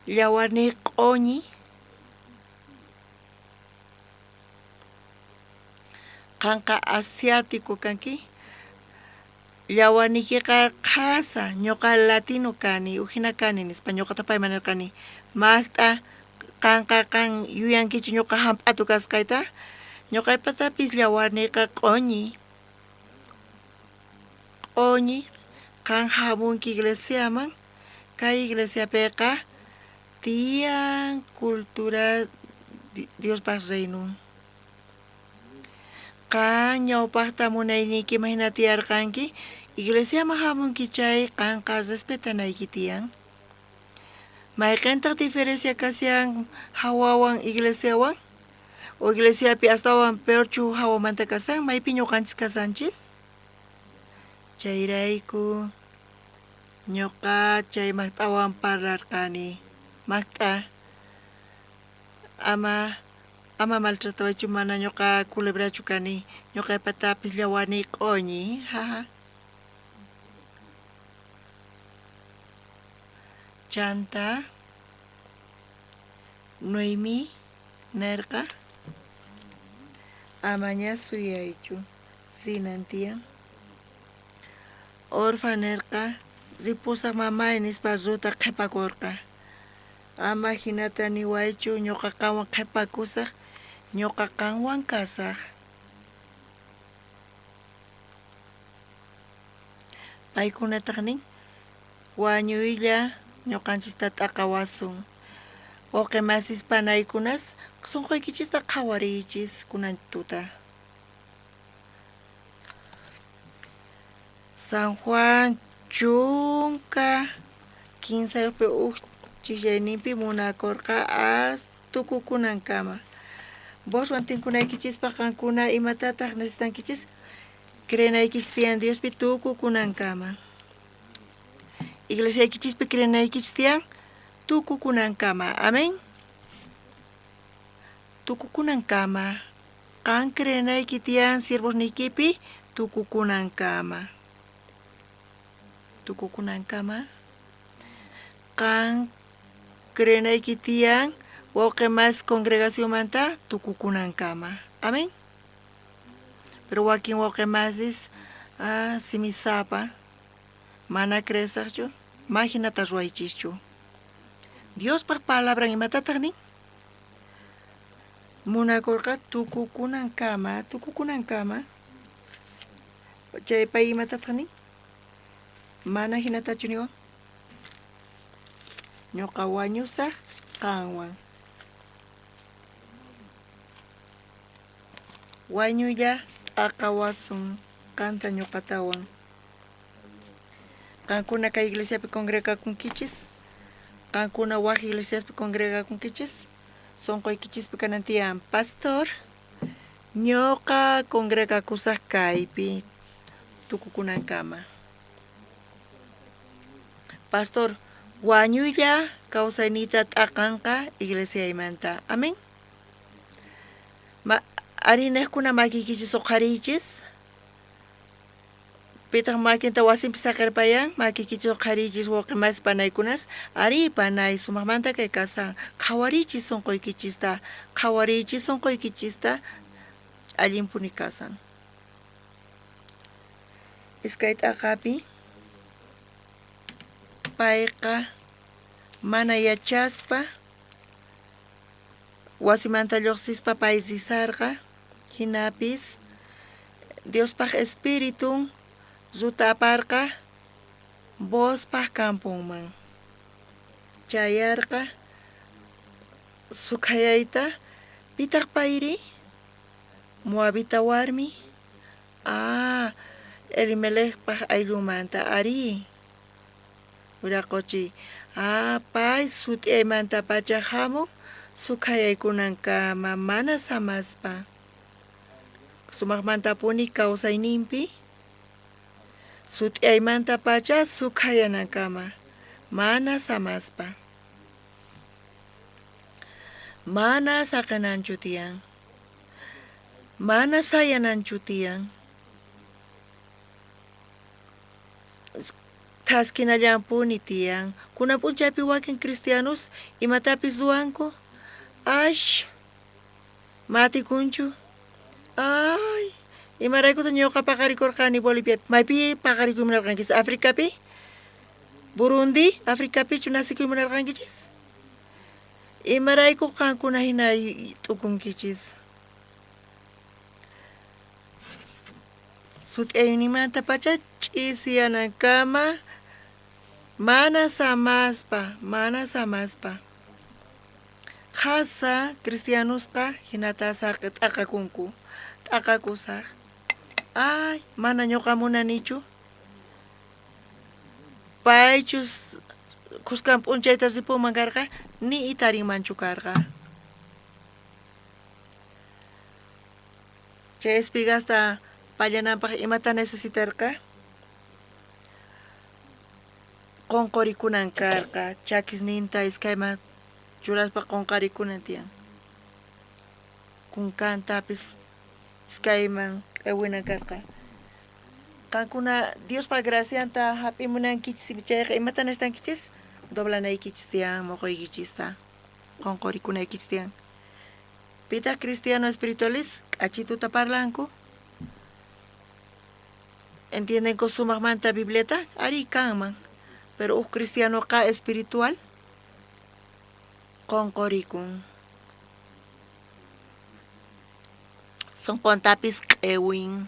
Llawarniy q'oñi. Qanqa asiático kanki. Llawarniykiqa qhasa, ñuqa latino kani, ujina kani nispa ñuqata payman nirqani. Maqt'a, qanqa qan yuyankichu ñuqa jamp'atu kasqayta? Ñuqaypatapis llawarniyqa q'oñi. Q'oñi, qan jamunki iglesiaman. Kay iglesiapeqa tiyan cultura Diospaj reinon. Qan ñawpajta munayniykiman jina tiyarqanki, iglesiaman jamunki chay qanqa respetanayki tiyan. Mayqentaq diferencia kashan jawawan iglesiawan? O iglesiapi astawan peorchu jawamanta kashan, maypi ñuqanchis kasanchis? Chayrayku Ñuqa chay maqt'awan parlarqani. Maqt'a, ama ama maltratawaychu mana ñuqa culebrachu kani, ñuqaypatapis llawani q'oñi, jaja. Chanta Noemí nerqa, Amaña suyaychu, rinan tiyan. Orfa nerqa, Ripusaj mamáy, nispa Rutqa qhepakorqa. Ama jinata niwaychu, ñoqa qanwan qhepakusaj, ñoqa qanwan kasaj. Paykunataj nin, Wañuylla ñoqanchista t'aqawasun. Wawqe masis panaykunas, sonqoykichista qhawariychis kunan tuta. San Juan 13pi uj ch'illayninpi munakorqa as tukukunankama. Boswan tinkunaykichispaj qankuna imatataj necesitankichis? Creenaykichis tiyan Diospi tukukunankama. Iglesiaykichispi creenaykichis tiyan tukukunankama. Amén. Tukukunankama. Qan creenayki tiyan siervosniykipi tukukunankama. Tukukunankama. Qan creenayki tiyan wawqe mas congregacionmanta tukukunankama. Amén. Pero wakin wawqe masis ah, simisapa mana creesajchu, ma jinata ruwaychischu. Diospaj palabran imatataj nin? Munakorqa tukukunankama, tukukunankama. Chay pay imatataj nin? Mana jinatachu niwan. Ñoqa wañusaj qanwan. Wañuylla t'aqawasun qanta ñoqatawan. Qankuna kay iglesiapi congregakunkichis, qankuna waj iglesiaspi congregakunkichis, sonqoykichispi kanan tiyan, pastor, ñoqa congregakusaj kaypi tukukunankama. Pastor, wañuylla kawsayniyta t'aqanqa iglesiaymanta. Amén. Ma, arí nejkuna makiykichis uqhariychis. Pitaq makinta wasinpi saqerpayan? Makiykichis uqhariychis wawqi masi panaykunas. Arí, panay, sumaqmanta kay kasan. Qhawariychis sonqoykichista. Qhawariychis sonqoykichista. Allinpuni kasan. Iskay t'aqapi payqa mana yachaspa wasimanta llojsispa pay risarqa, jinapis Diospaj Espiritun Ruta aparqa Boozpaj camponman. Chayarqa sukhayayta, pitaj payri? Moabita warmi? Ah, Elimelecpaj ayllunmanta, arí. Wiraqochi, ah, pay sut'iyaymantapacha jamun sukhayaykunankama mana samaspa. Sumajmantapuni kawsayninpi sut'iyaymantapacha sukhayanankama mana samaspa. Mana saqenanchu tiyan. Mana sayananchu tiyan. Thaskinallanpuni tiyan. Kunan p'unchaypi wakin cristianos imatapis ruwanku? Ash, matikunchu. Ay, imaraykutaq ñuqa paqarikurqani Boliviapi? Maypi paqarikuy munarqankichis? Africapi? Burundi, Africapichu nacikuy munarqankichis? Imarayku qankuna hina t'ukunkichis? Sut'iyayninmantapacha ch'isiyanankama mana samaspa, mana samaspa. Qhasa cristianosqa jinata saqi t'aqakunku, t'aqakusaj. Ay, mana ñuqa munanichu. Paychus khuskan p'unchayta ripunman karqa, ni itarinmanchu karqa. Chay espigasta pallananpaj imata necesitarqa? Qonqorikunan karqa, chakisninta iskayman churaspa qonqarikunan tiyan. Kunkantapis iskayman q'ewinan karqa. Qankuna Diospa gracianta jap'imunankichis chayqa imata necesitankichis? Doblanaykichis tiyan moqoykichista, qonqorikunaykichis tiyan. Pitaj cristiano espirituales k'achituta parlanku? Entiendenku sumajmanta Bibliata? Arí, kanman. Pero uj cristianoqa espiritual qonqorikun. Sonqontapis q'ewin.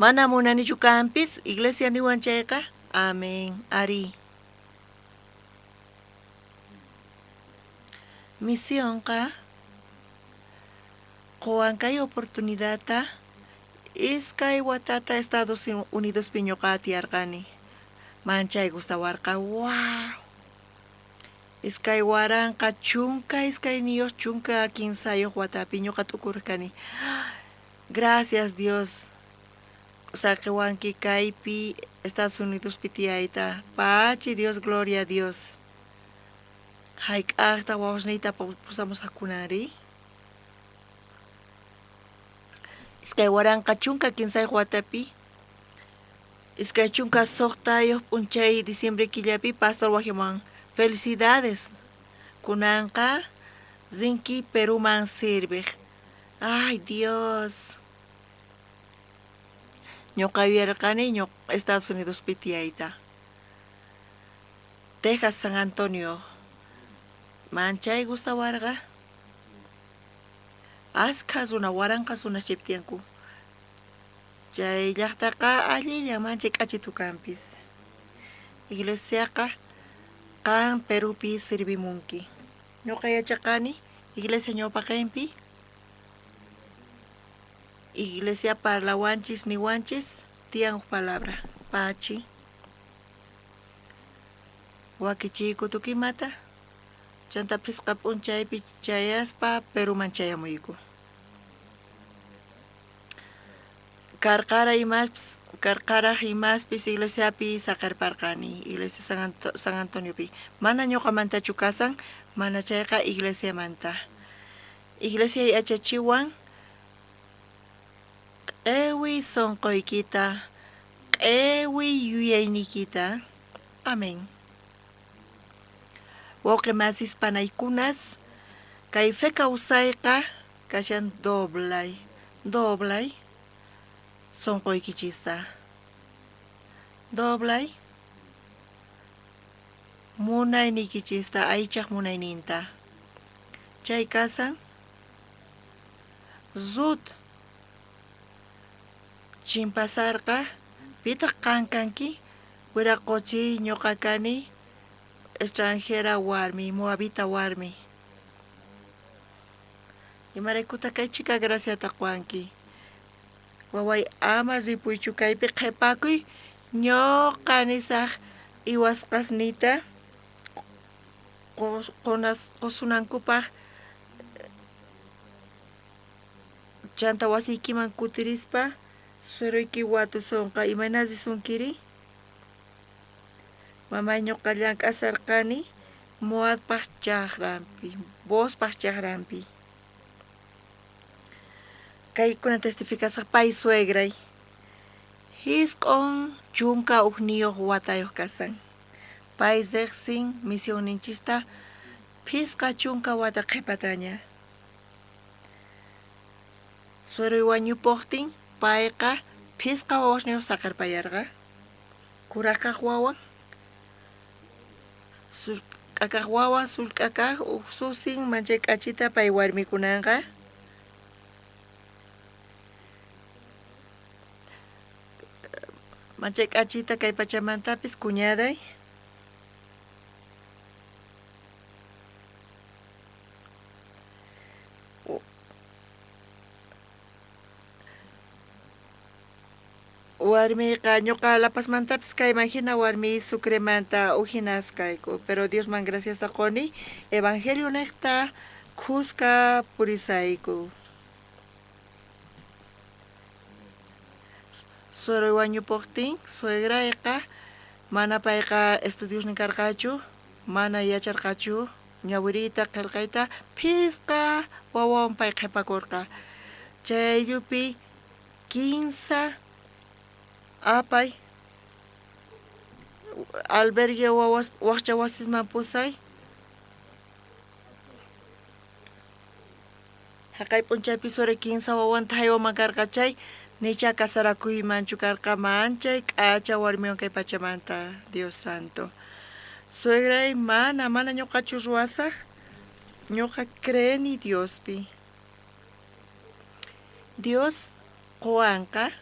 Mana munanichu kanpis, iglesia niwan chayqa, amén, arí. Misionqa qowan kay oportunidadta iskay watata Estados Unidospi ñuqa tiyarqani. Manchay gustawarqa, wow! 2012 13 watapi ñuqa t'ukurqani. Gracias Dios, saqiwanki kaypi Estados Unidospi tiyayta. Pachi Dios, gloria a Dios. Hayk'aqta wawasniyta pusamusaqkunanri? 2013 watapi 26 p'unchay diciembre killapi pastor wajiman felicidades kunanqa rinki Peruman sirviq. Ay Dios, ñuqa yuyarqani Estados Unidospi tiyayta. Texas, San Antonio, manchay gustawarqa. Askha runa, waranqa runas chaypi tiyanku. Chay llaqtaqa allillan manchay k'achitu kanpis. Iglesiaqa qan Perupi sirvimunki. Ñuqa yachaqani iglesia ñawpaqenpi. Iglesia parlawanchis niwanchis tiyan uj palabra, pachi. Wakichiyku tukimata, chanta phisqa p'unchaypi chayaspa Peruman chayamuyku. Karqara imaspis, karqaraj imaspis iglesiapi saqerparqani, iglesia San Antoniopi. Mana ñuqamantachu kasan, mana chayqa iglesiamanta. Iglesia yachachiwan q'ewi sonqoykita, q'ewi yuyayniykita. Amén. Wawqe masis panaykunas, kay fe kawsayqa kashan doblay, doblay sonqoykichista. Doblay munayniykichista, aychaj munayninta. Chay kasan Rut chimpasarqa, pitaq qan kanki? Wiraqochiy ñuqa kani extranjera warmi, moabita warmi. Imaraykutaq kay chhika graciata qowanki? Waway, ama ripuychu kaypi qhepakuy, ñuqa nisaj iwasqasniyta qosunankupaj chanta wasiykiman kutirispa sueruyki watusonqa. Imayna risunkiri? Mamay, ñuqa llank'asarqani Moabpaj chajranpi, Boozpaj chajranpi. Kaykuna testificasaj pay suegray. 91 watayoj kasan. Pay rejsin misionninchista 50 wata qhepataña. Sueroy wañupojtin payqa phisqa wawasniyoj saqerpayarqa. Kurajkaj wawan, sullk'akaj wawan, sullk'akaj uj susin manchay k'achita pay warmikunanqa. Manchay k'achita kay pachamantapis cuñaday. Warmiyqa ñuqa La Pazmantapis kayman jina warmiy Sucremanta ujinas kayku, pero Diosman graciasta qoni evangelio nejta khuska purisayku. Sueroy wañupojtin suegrayqa mana payqa estudiosnin karqachu, mana yacharqachu ñawiriyta qhelqayta, phisqa wawawan pay qhepakorqa. Chay ayllupi kinsa apay albergue wawas wajcha wasisman pusay. Jaqay p'unchaypi sueroy kinsa wawanta jaywaman karqa chay, nicha casarakuymanchu karqa manchay k'acha warmiwan kay pachamanta, Dios santo. Suegray mana, mana ñuqachu ruwasaj, ñuqa creeni Diospi. Dios qowanqa.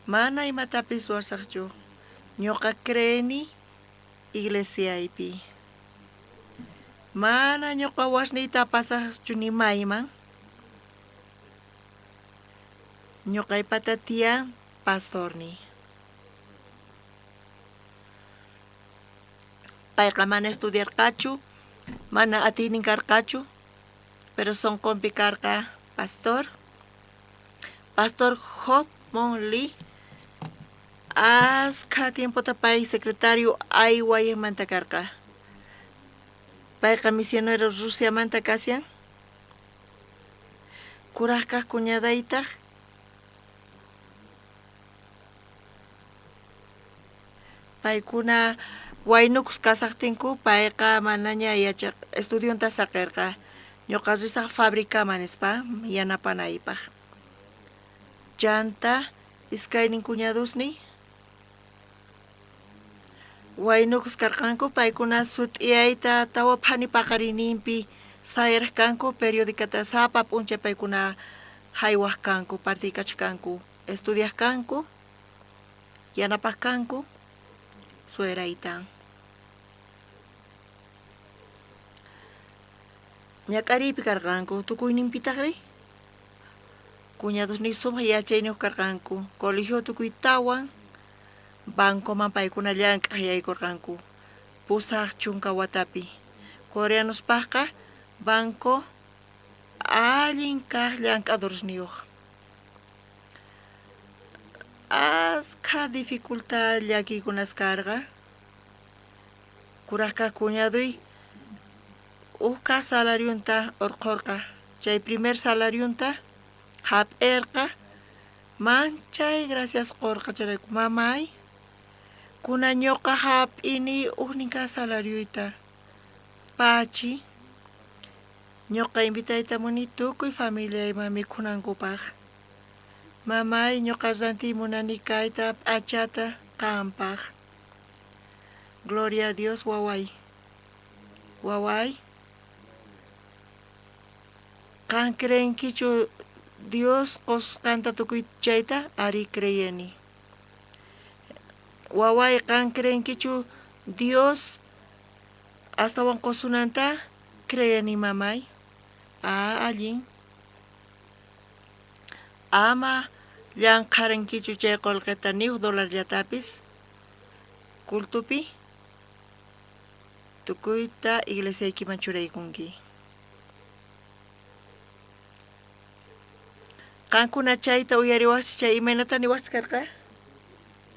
Mana imatapis ruwasajchu. Ñoqa creeni iglesiaypi. Mana ñoqa wasniyta pasajchu ni mayman. Ñoqaypata tiyan pastorniy. Payqa mana estudiarqachu, mana atiynin karqachu, pero sonqonpi karqa pastor. Pastor Hot Mon Lee askha tiempota pay secretario Aywaymanta karqa. Payqa misionero Rusiamanta kashan. Kuraj kaj cuñadaytaj paykuna waynukus kasajtinku payqa manaña yachaq estudionta saqerqa. Ñoqa risaj fabricaman nispa yanapanaypaj. Chanta iskaynin cuñadosniy waynukus karqanku paykuna sut'iyayta tawa phani paqarinimpi sayaraj kanku periodicata sapa p'unchay paykuna jaywaj kanku partiykachaj kanku estudiaj kanku yanapaj kanku suerayta. Ñak'ariypi karqanku tukuyninpitajri cuñadosniy sumaj yachayniyuq karqanku colegio tukuytawan bancoman paykuna llank'aj yaykurqanku 80 watapi. Coreanospajqa banco allin kaj llank'adoresniyuq. Askha dificultad llakiykunas karqa. Kuraj kaj cuñaduy uj kaj salarionta urqhorqa. Chay primer salarionta jap'erqa manchay gracias qorqa chayrayku mamay kuna ñuqa jap'ini ujnin kaj salarioyta pachi ñuqa invitayta muni tukuy familiayman mikhunankupaj. Mamay ñuqa rantiy munani kayta p'achata qampaj. Gloria a Dios waway. Waway. Qan creenkichu Dios qosqanta tukuy chayta? Ari creyeni. Waway qan creenkichu Dios astawan qosunanta? Creyeni mamay. Ah, allin. Ama llanqharankichu chay qolqeta ni uj dolarllatapis cultupi tukuyta iglesiaykiman churaykunki. Qankuna chayta uyariwajchis chay imaynata niwajchis karqa?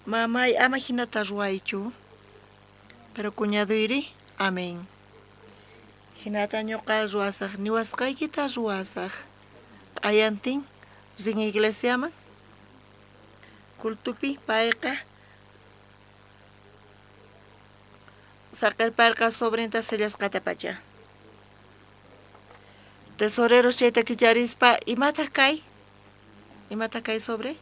Mamay ama hinata ruwaychu. Pero cuñaduyri, amén. Hinata ñuqa ruwasaj, niwasqaykita ruwasaj. Q'ayantin rin iglesiaman cultupi payqa saqerparqa sobrenta sellasqata pacha. Tesoreros chayta kicharispa imataq kay? Imataq kay sobre?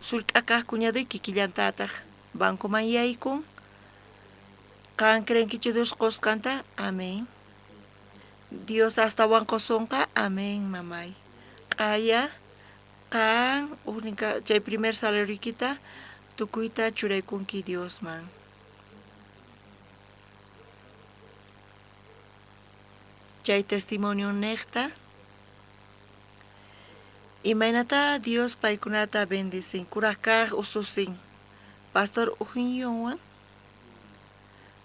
Sullk'a kaj cuñaduy kikillantataq bancoman yaykun. Qan creenkichu Dios qosqanta? Amén. Dios astawan qosonqa? Amén, mamay. Q'aya qan ujninka chay primer salarioykita tukuyta churaykunki Diosman. Chay testimonio nejta imaynata Dios paykunata bendicin kuraj kaj ususin pastor Ujinyonwan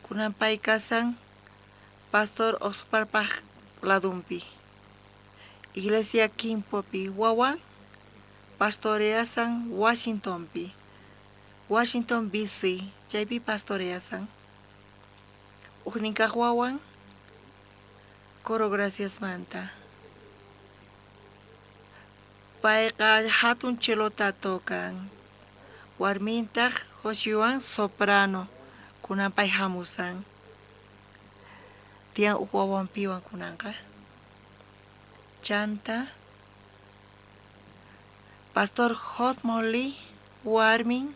kunan pay kasan pastor Osparpaj ladunpi iglesia Kimpopi wawan pastoreasan Washingtonpi Washington DC chaypi pastoreasan ujnin kaj wawan Coro Graciasmanta payqa hatun chelota tocan warmintaq Joshuan soprano kunan pay hamusan tiyan uj wawanpiwan kunanqa chanta pastor Jotmoli warmin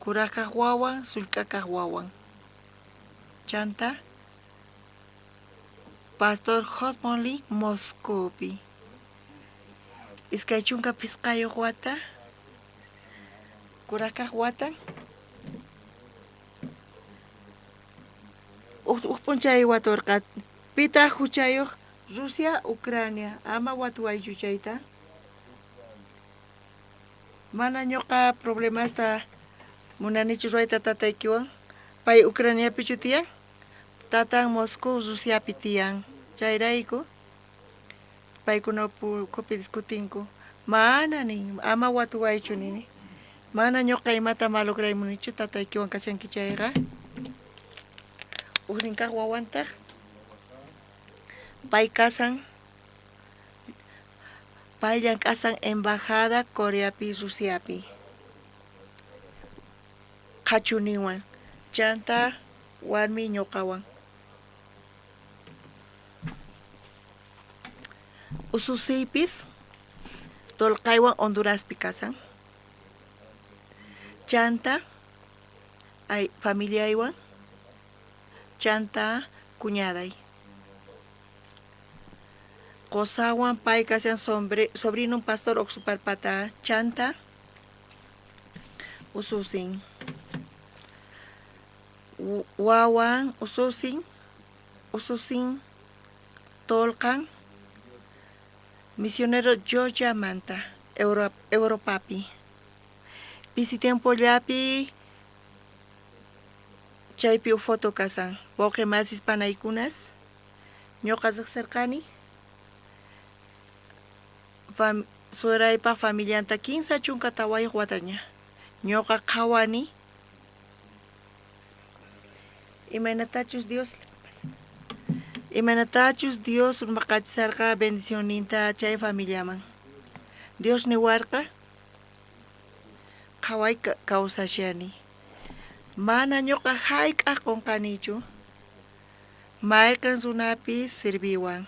kuraj kaj wawan sullk'a kaj wawan chanta pastor Jotmoli Moscupi. 25 wata, kuraj kaj watan. Uj p'unchay waturqa, pitaq huchayuq Rusia, Ucrania, ama watuwaychu chayta. Mana ñuqa problemasta munanichu ruwayta tataykiwan. Pay Ucraniapichu tiyan, tatan Moscú, Rusiapi tiyan. Chayrayku paykuna ukhupi discutinku. Mana nin, ama watuwaychu nini. Mana ñuqa imata malograymunichu tataykiwan kashanki chayqa. Ujnin kaj wawantaq pay kasan, pay llank'asan embajada Coreapi, Rusiapi. Qhachuniwan, chanta warmi ñuqawan. Ususiypis tolqaywan Honduraspi kasan. Chanta ay familiaywan, chanta cuñaday. Qosawan pay kashan sobrino pastor Oxuparpata, chanta ususin. Wawan ususin, ususin tolqan misionero Georgiamanta, Europapi. Pisi tiempollapi chaypi uj foto kasan. Wawqi masis panaykunas ñuqa riqsirqani sueraypaq familianta 34 wataña. Ñuqa qhawani imaynatachus Dios imaynatachus Dios urmaqachisarqa bendicionninta chay familiaman. Dios niwarqa qhaway kawsashani. Mana ñuqa hayk'aq qunqanichu mayqin runapis sirviwan.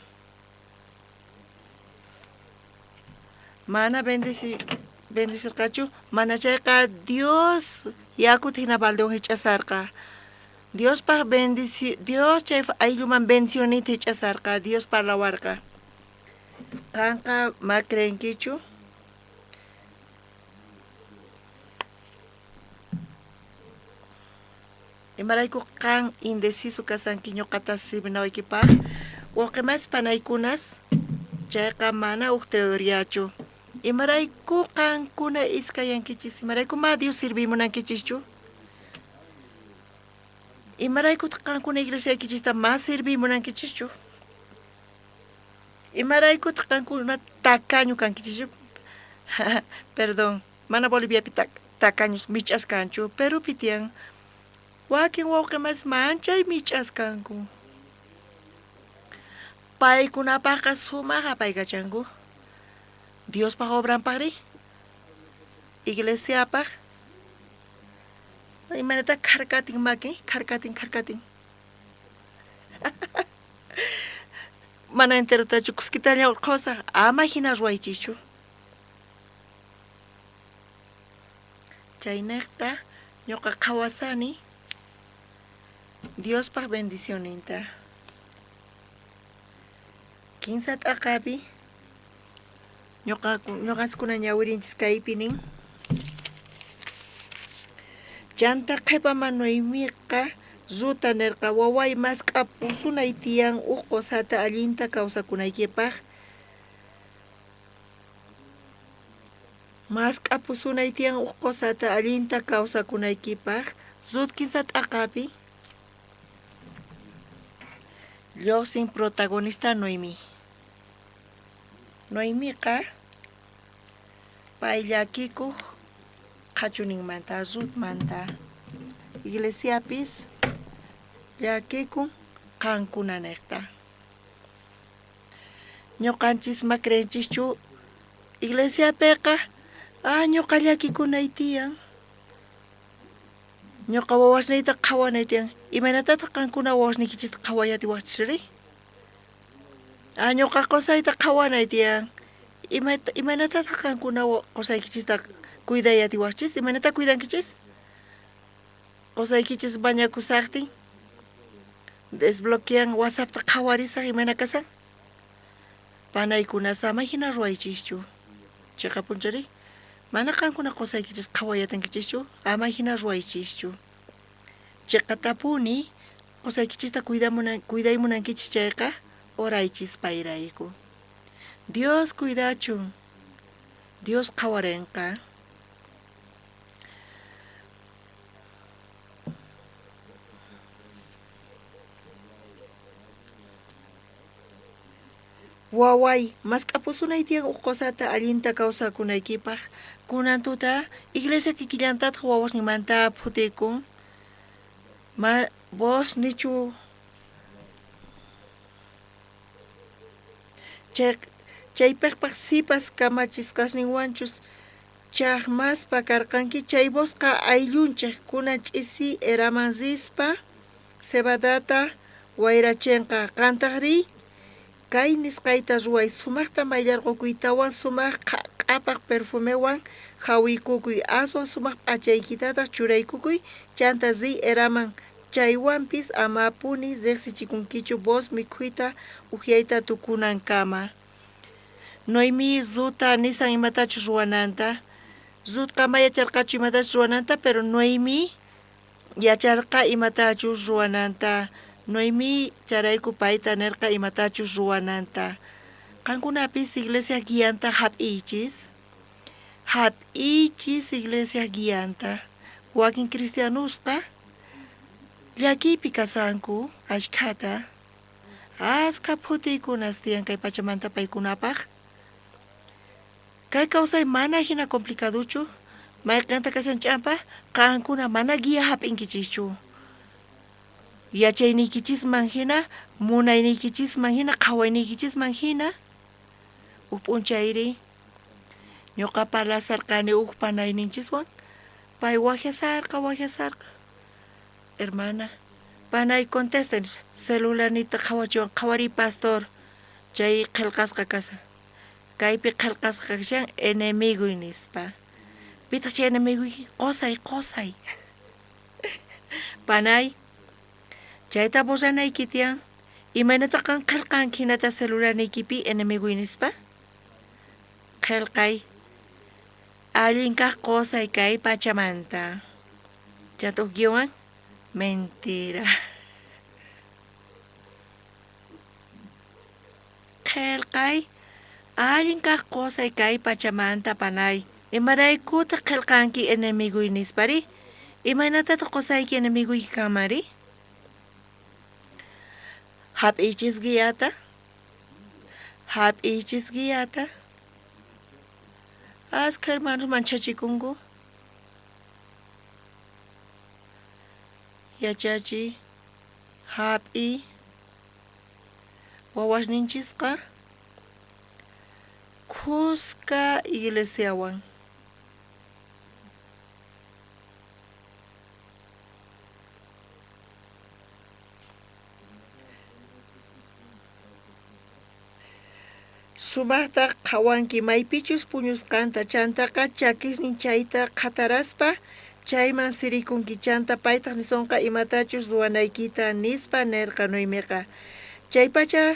Mana bendicirqachu, mana chayqa Dios yakuta hina baldewan hich'asarqa. Diospaq bendici Dios chay aylluman bendicionninta hich'asarqa, Dios parlawarqa. Qanqa ma creenkichu? Imarayku qan indeciso kasanki ñuqata sirvinawaykipaq? Wawqi mas panaykunas, chayqa mana uj teoriachu. Imarayku qankuna iskayankichis? Imarayku ma Dios sirviy munankichischu? Imaraykutaq qankuna iglesiaykichista ma sirviy munankichischu? Imaraykutaq qankuna tacaño kankichischu? Perdón, mana Boliviapi tacaños mich'as kanchu, Perupi tiyan. Wakin wawqi mas manchay mich'as kanku. Paykunapaqqa sumaq apaykachanku. Diospaq obranpaqri, iglesiapaq, imaynataq kharkatin makin, kharkatin, kharkatin. Mana enterotachu kuskitalla urqhusaq, ama hina ruwaychischu. Chaynejta ñuqa qhawasani Diospaq bendicionninta. Kinsa t'aqapi ñuqa ñuqanchiskuna ñawirinchis kaypi nin. Chanta qhipaman Noemiqa Ruta nirqa, waway mask'apusunay tiyan uj qosata allinta kawsakunaykipaq. Mask'apusunay tiyan uj qosata allinta kawsakunaykipaq. Rut kinsa t'aqapi lluqsin protagonista Noemí. Noemiqa pay llakikuq qhachuninmanta, Rutmanta. Iglesiapis llakikun qankuna niqta. Ñuqanchis ma creenchischu iglesiapiqa, ah, ñuqa llakikunay tiyan. Ñuqa wawasniyta qhawanay tiyan. Imaynatataq qankuna wawasniykichista qhawayatiwaqchisri? Ah, ñuqa qusayta qhawanay tiyan. Imaynatataq qankuna qusaykichista cuidayatiwaqchis? Imaynata cuidankichis? Qusaykichis bañakusaqtin desbloquean WhatsAppta qhawarisaq imayna kasan. Panaykuna sama hina ruwaychischu. Cheqapunchari, mana qankuna qosaykichis qhawayatankichishchu, ama hina ruwaychischu. Cheqatapuni qosaykichista cuiday munankichis chayqa, oraychis payrayku. Dios cuidachun, Dios qhawarenqa. Waway, mask'apusunay tiyan uj qosata allinta kawsakunaykipaj. Kunan tuta iglesia kikillantataj wawasninmanta phutikun. Ma vos nichu chay chaypejpaj sipas kamachisqasninwanchus chajmaspa karqanki chay vosqa ayllunchej kunan ch'isi eraman rispa cebadata wayrachenqa. Qantajrí kay nisqayta ruway sumajta mayllarqokuytawan sumaj q'apaj perfumewan jawiykukuy, aswan sumaj p'achaykitataj churaykukuy, chanta riy eraman. Chaywanpis amapuni rejsichikunkichu vos mikhuyta ujyayta tukunankama. Noemí Rutta nisan imatachus ruwananta. Rutqa ma yacharqachu imatachus ruwananta, pero Noemí yacharqa imatachus ruwananta. Noemí chayrayku payta nerqa imatachus ruwananta. Qankunapis iglesia guianta hap'iychis. Hap'iychis iglesia guianta. Wakin cristianosqa llakiypi kasanku ashkhata. Askha phutiykunas tiyan kay pachamanta paykunapaj. Kay kawsay mana hina complicaduchu. Mayqenta kashan ch'ampa, qankuna mana guía hap'inkichischu. Yachayniykichisman hina, munayniykichisman hina, qhawayniykichisman hina. Uj p'unchayri ñuqa parlasarqani uj panayninchiswan, pay wajyasarqa, wajyasarqa. Hermana, panay contesta, celularniyta qhawachiwan, qhawariy pastor, chay qhelqasqa kashan. Kaypi qhelqasqa kashan enemigoy nispa. Pitaq chay enemigoyki? Qosay, qosay. Panay, chayta borranayki tiyan. Imaynata qan qhelqanki hinata celularniykipi enemigoy nispa? Qhelqay. Allin kaq qosay kay pachamanta. Chanta uj guionwan mentira. Qhelqay. Allin kaq qosay kay pachamanta panay. Imaraykutaq qhelqanki enemigoy nispari? Imaynatataq qosayki enemigoyki kanmanri? Hap'iychis guiata. Hap'iychis guiata. Askha hermanos manchachikunku. Yachachiy, hap'iy, wawasninchisqa khuska iglesiawan. Sumajta qhawanki maypichus puñusqanta, chantaqa chakisnin chayta qhataraspa chayman sirikunki, chanta paytaj nisonqa imatachus ruwanaykita, nispa nerqa Noemiqa. Chaypacha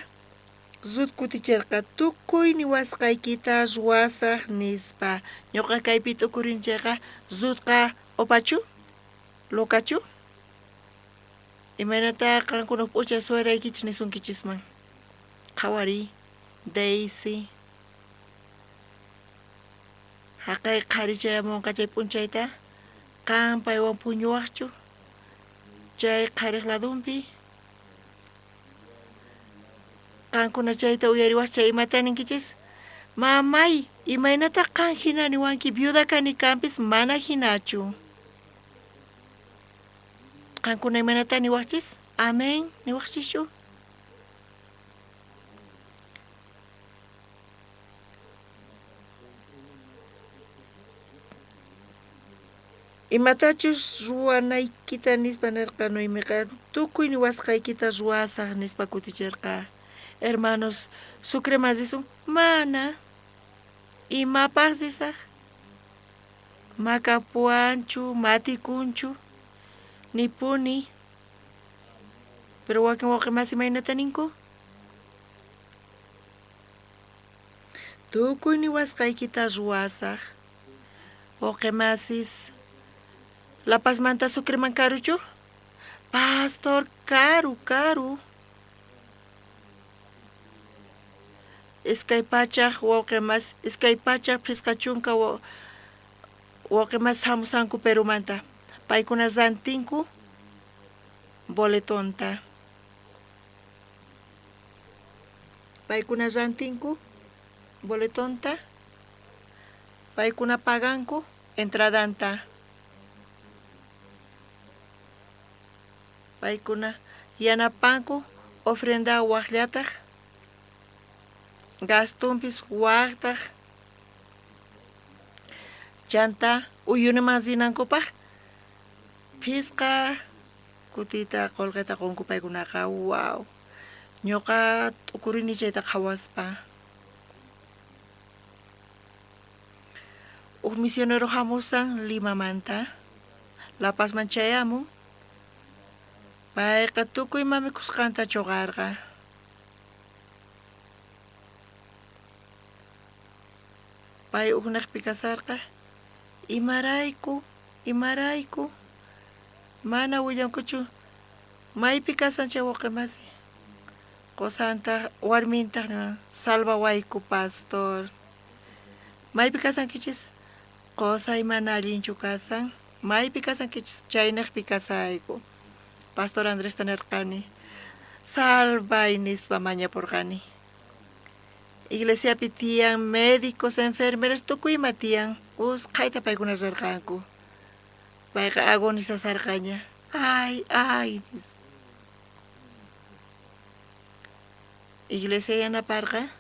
Rut kuticherqa, Tukuy niwasqaykita ruwasaj, nispa. Ñoqa kaypi t'ukurin chayqa, Rutqa opachu? Locachu? Imaynatá qankuna uj p'unchay sueraykichis nisunkichisman? Qhawariy, Daisy. Jaqay qhari chayamonqa chay p'unchayta, qan paywan puñuwajchu? Chay qharej ladonpi. Qankuna chayta uyariwaj chay imata ninkichis? Mamay, imaynatá qan jina niwanki viuda kani kanpis mana jinachu. Qankuna imaynatá niwajchis? Amén niwajchischu? Imatachus ruwanaykita nispa nerqa Noemiqa, tukuy niwasqaykita ruwasaj nispa kuticherqa. Hermanos, Sucreman risun? Mana. Imapaj risaj? Makapuwanchu, matikunchu, nipuni. Pero wakin wawqe masi imaynata ninku? Tukuy niwasqaykita ruwasaj. Wawqe masis, La Pazmanta Sucreman karuchu? Pastor, karu, karu. 200 wawqe mas, 250 wawqe mas hamusanku Perumanta. Paykuna rantinku boletonta. Paykuna rantinku boletonta. Paykuna paganku entradanta. Paykuna yanapanku ofrenda wajllataj, gastonpis wajtaj. Chanta uyuniman rinankupaj phisqa kutita qolqeta qonku paykunaqa. Wow. Ñuqa t'ukurini chayta qhawaspa. Uj misionero hamusan Limamanta, La Pazman chayamun. Payqa tukuy ima mikhusqanta choqarqa. Pay ujnejpi kasarqa. Imarayku, imarayku mana willankuchu maypi kasan chay wawqe masi. Qosantaj, warmintaj niwan, salvawayku pastor. Maypi kasankichis? Qosay mana allinchu kasan. Maypi kasankichis? Chaynejpi kasayku. Pastor Andresta nerqani, salvay nispa mañaporqani. Iglesiapi tiyan médicos, enfermeras, tukuy ima tiyan. Usqhayta paykuna rerqanku. Payqa agonizasarqaña. Ay, ay, nispa. Iglesia yanaparqa.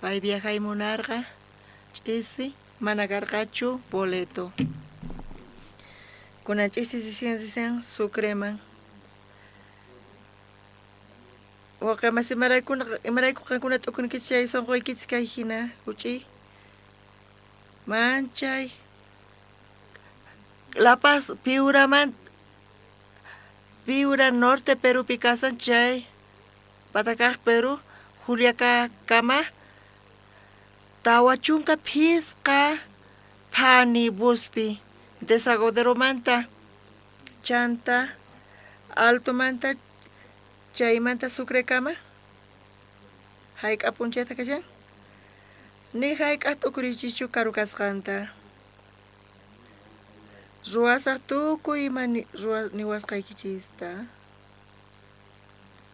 Pay viajay munarqa. Ch'isi mana karqachu boleto. Kunan ch'isi recién recién Sucreman. Wawqe masi, imarayku qankuna t'ukunkichis chay sonqoykichis kay hina huch'uy? Manchay. La Paz, Piuraman, Piura Norte Perupi kasan chay patakaj Perú, Juliacakama, 45 phani buspi Desagoderomanta, chanta Altomanta, chaymanta Sucrekama, hayk'a p'unchayta kashan? Ni hayk'aj t'ukurichichu karu kasqanta. Ruwasaj tukuy ima niwasqaykichista.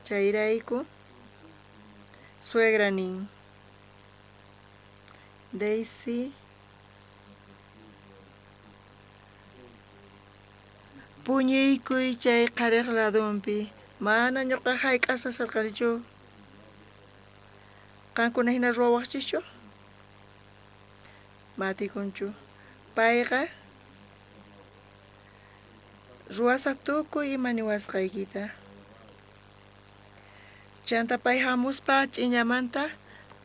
Chayrayku suegra nin, Daisy, puñuykuy chay qharej ladonpi, mana ñoqa hayk'aj sasarqanichu. Qankuna hina ruwawaqchischu? Matikunchu. Payqa ruwasaj tukuy ima niwasqaykita. Chanta pay hamuspa ch'iñamanta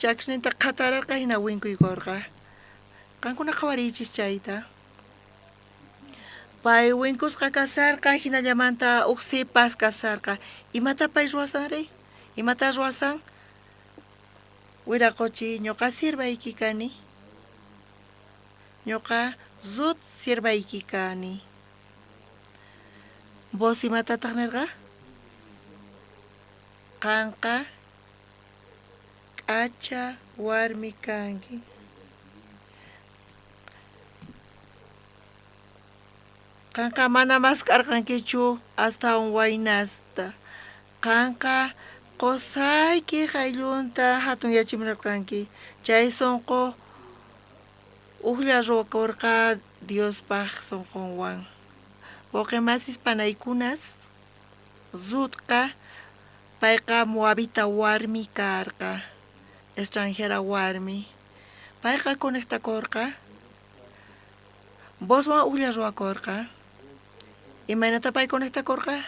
chakisninta qhatararqa hina winkuykorqa. Qankuna qhawariychis chayta. Pay winkusqa kasarqa, hinallamanta uj sipas kasarqa. Imata pay ruwasanri? Imata ruwasan? Wiraqochi, ñoqa siervayki kani. Ñoqa Rut siervayki kani. Booz imatataj nerqa? Qanqa k'acha warmi kanki. Qanqa mana mask'arqankichu astawan waynasta. Qanqa qosaykej ayllunta jatunyachimunarqanki. Chay sonqo ujlla ruwakorqa Diospaj sonqonwan. Wawqe masis panaykunas, Rutqa payqa moabita warmi karqa, extranjera warmi. Payqa conectakorqa, Boozwan ujlla ruwakorqa. Imaynatá pay conectakorqa?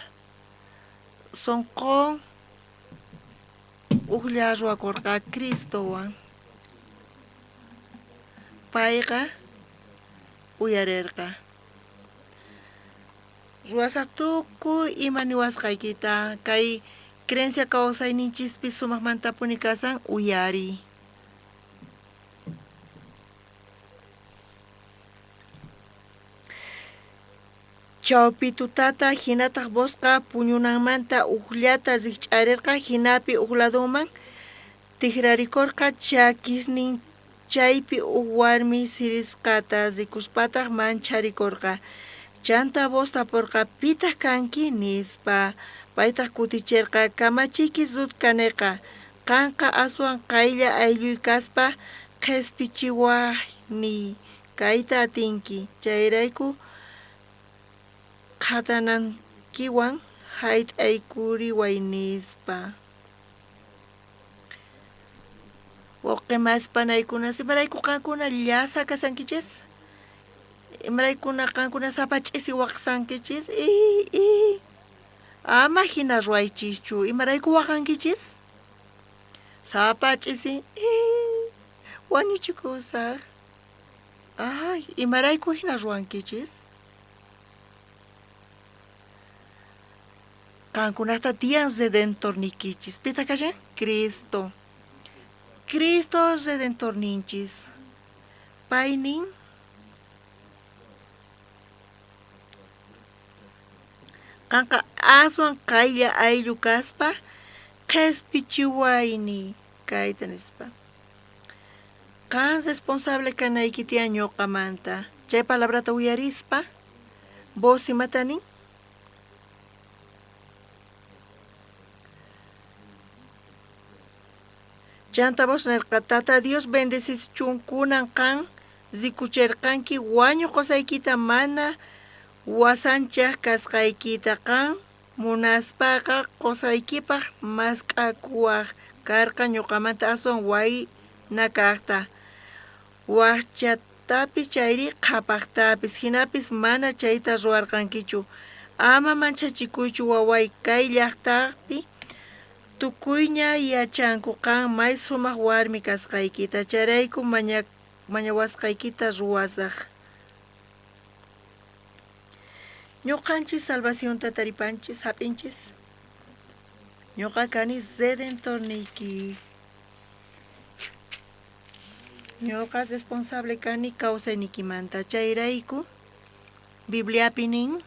Sonqon ujlla ruwakorqa Cristowan. Payqa uyarerqa. Ruwasaj tukuy ima niwasqaykita. Kay creencia kawsayninchispi sumajmantapuni kasan, uyariy. Chawpi tutata jinataj Boozqa puñunanmanta ujllata rijch'arerqa, jinapi uj ladonman tijrarikorqa chakisnin chaypi uj warmi sirisqata rikuspataj mancharikorqa. Chantá Booz taporqa, Pitaj kanki? nispa. Paytaj kuticherqa, Kamachiyki Rut kaneqa. Qanqa aswan qaylla aylluy kaspa qhespichiwajniy kayta atinki. Chayrayku qhatanankiwan jayt'aykuriway, nispa. Wawqe mas panaykuna, imarayku qankuna llasa kashankichis? Imaraykuna qankuna sapa ch'isi waqsankichis? I, i. Ama jina ruwaychischu. Imarayku waqankichis? Sapa ch'isi, i, wañuchikusaj. Ay, imarayku jina ruwankichis? Qankunata tiyan Redentorniykichis. Pitaq kashan? Cristo. Cristo Redentorninchis. Pay nin, Qanqa aswan qaylla ayllu kaspa qhespichiwayni kayta nispa. Qan responsable kanayki tiyan ñoqamanta. Chay palabrata uyarispa, Booz imata nin? Chantá Booz nerqa, Tata Dios bendecischun kunan qan rikucherqanki wañu qosaykita mana wasanchaj kasqaykita. Qan munaspaqa qosaykipaj mask'akuwaj karqa ñoqamanta aswan wayna kajta, wajchatapis chayri qhapajtapis. Jinapis mana chayta ruwarqankichu. Ama manchachikuychu waway, kay llajtapi tukuyña yachanku qan may sumaj warmi kasqaykita. Chayrayku mañawasqaykita ruwasaj. Ñoqanchis salvacionta taripanchis, jap'inchis. Ñoqa kani Redentorniyki. Ñoqa responsable kani kawsayniykimanta. Chayrayku Bibliapi nin,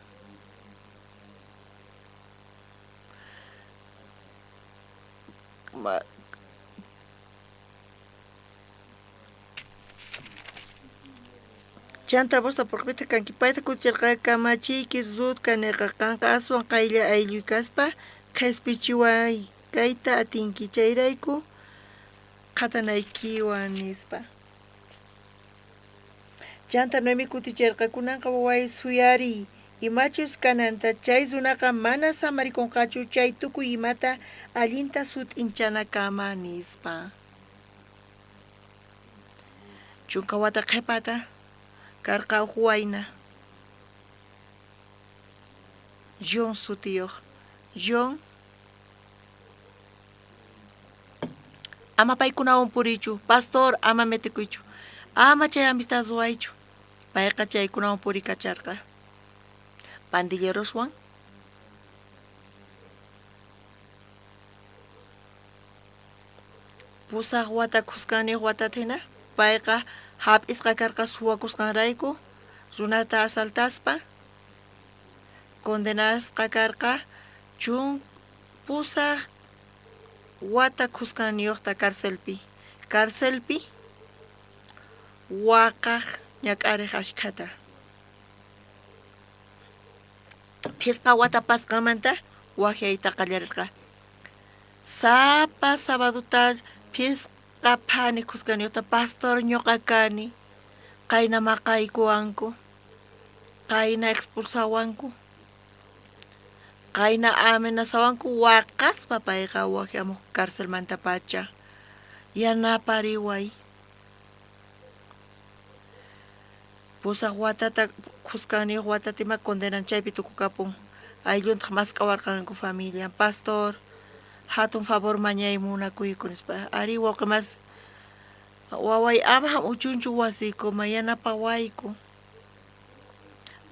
Chantá Boozta porqopita kanki. Payta kuticherqa, Kamachiyki Rut kaneqa, qanqa aswan qaylla aylluy kaspa qhespichiway kayta atinki, chayrayku qhatanaykiwan, nispa. Chantá Noemí kuticherqa, Kunanqa waway suyariy imachus kananta, chay runaqa mana samarikonqachu chay tukuy imata allinta sut'inchanakama, nispa. Chunka wata qhepata karqa uj wayna, John sutiyoj. John, ama paykunawan puriychu, pastor, ama metekuychu, ama chay amistad ruwaychu. Payqa chaykunawan purikacharqa, pandilleroswan. Pusaj wata khuskanniyoj watata jina payqa jap'isqa karqa suwakusqanrayku runata asaltaspa condenasqa karqa pusaj wata khuskanniyojta carcelpi. Carcelpi waqaj ñak'arej ashkhata. Phisqa wata pasqanmanta wajyayta qallarerqa. Sapa sabadota phisqa phani khuskaniyojta pastor ñoqa kani, qayna maqaykuwanku, qayna expulsawanku, qayna amenazawanku waqaspa payqa wajyamoj carcelmantapacha. Yanapariway. Pusaj watata khuskanniyoj watata ima condenan chaypi tukukapun. Aylluntaj mask'awarqanku familian. Pastor, jatun favor mañay munakuyku nispa. Arí wawqe mas waway ama jamuchunchu wasiykuman yanapawayku.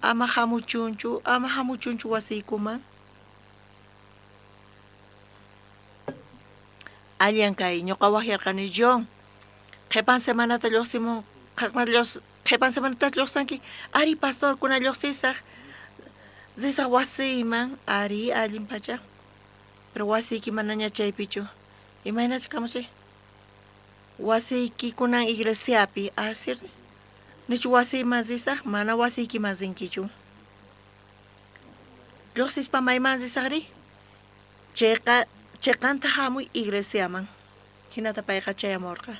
Ama jamuchunchu, ama jamuchunchu wasiykuman. Allan kay, ñoqa wajyarqani John. Qhepan semanata llojsimun, qhepan semanata llojsanki. Ari pastor, kuna llojsisaj. Risaj wasiyman, arí, allin pacha. Pero wasiyki manaña chaypichu. Imaynachu kamachiy? Wasiyki kunan iglesiapi, ah, cierto. Nichu wasiyman risaj, mana wasiykiman rinkichu. Llojsispa mayman risajri? Chayqa cheqanta hamuy iglesiaman. Hinata payqa chayamorqa.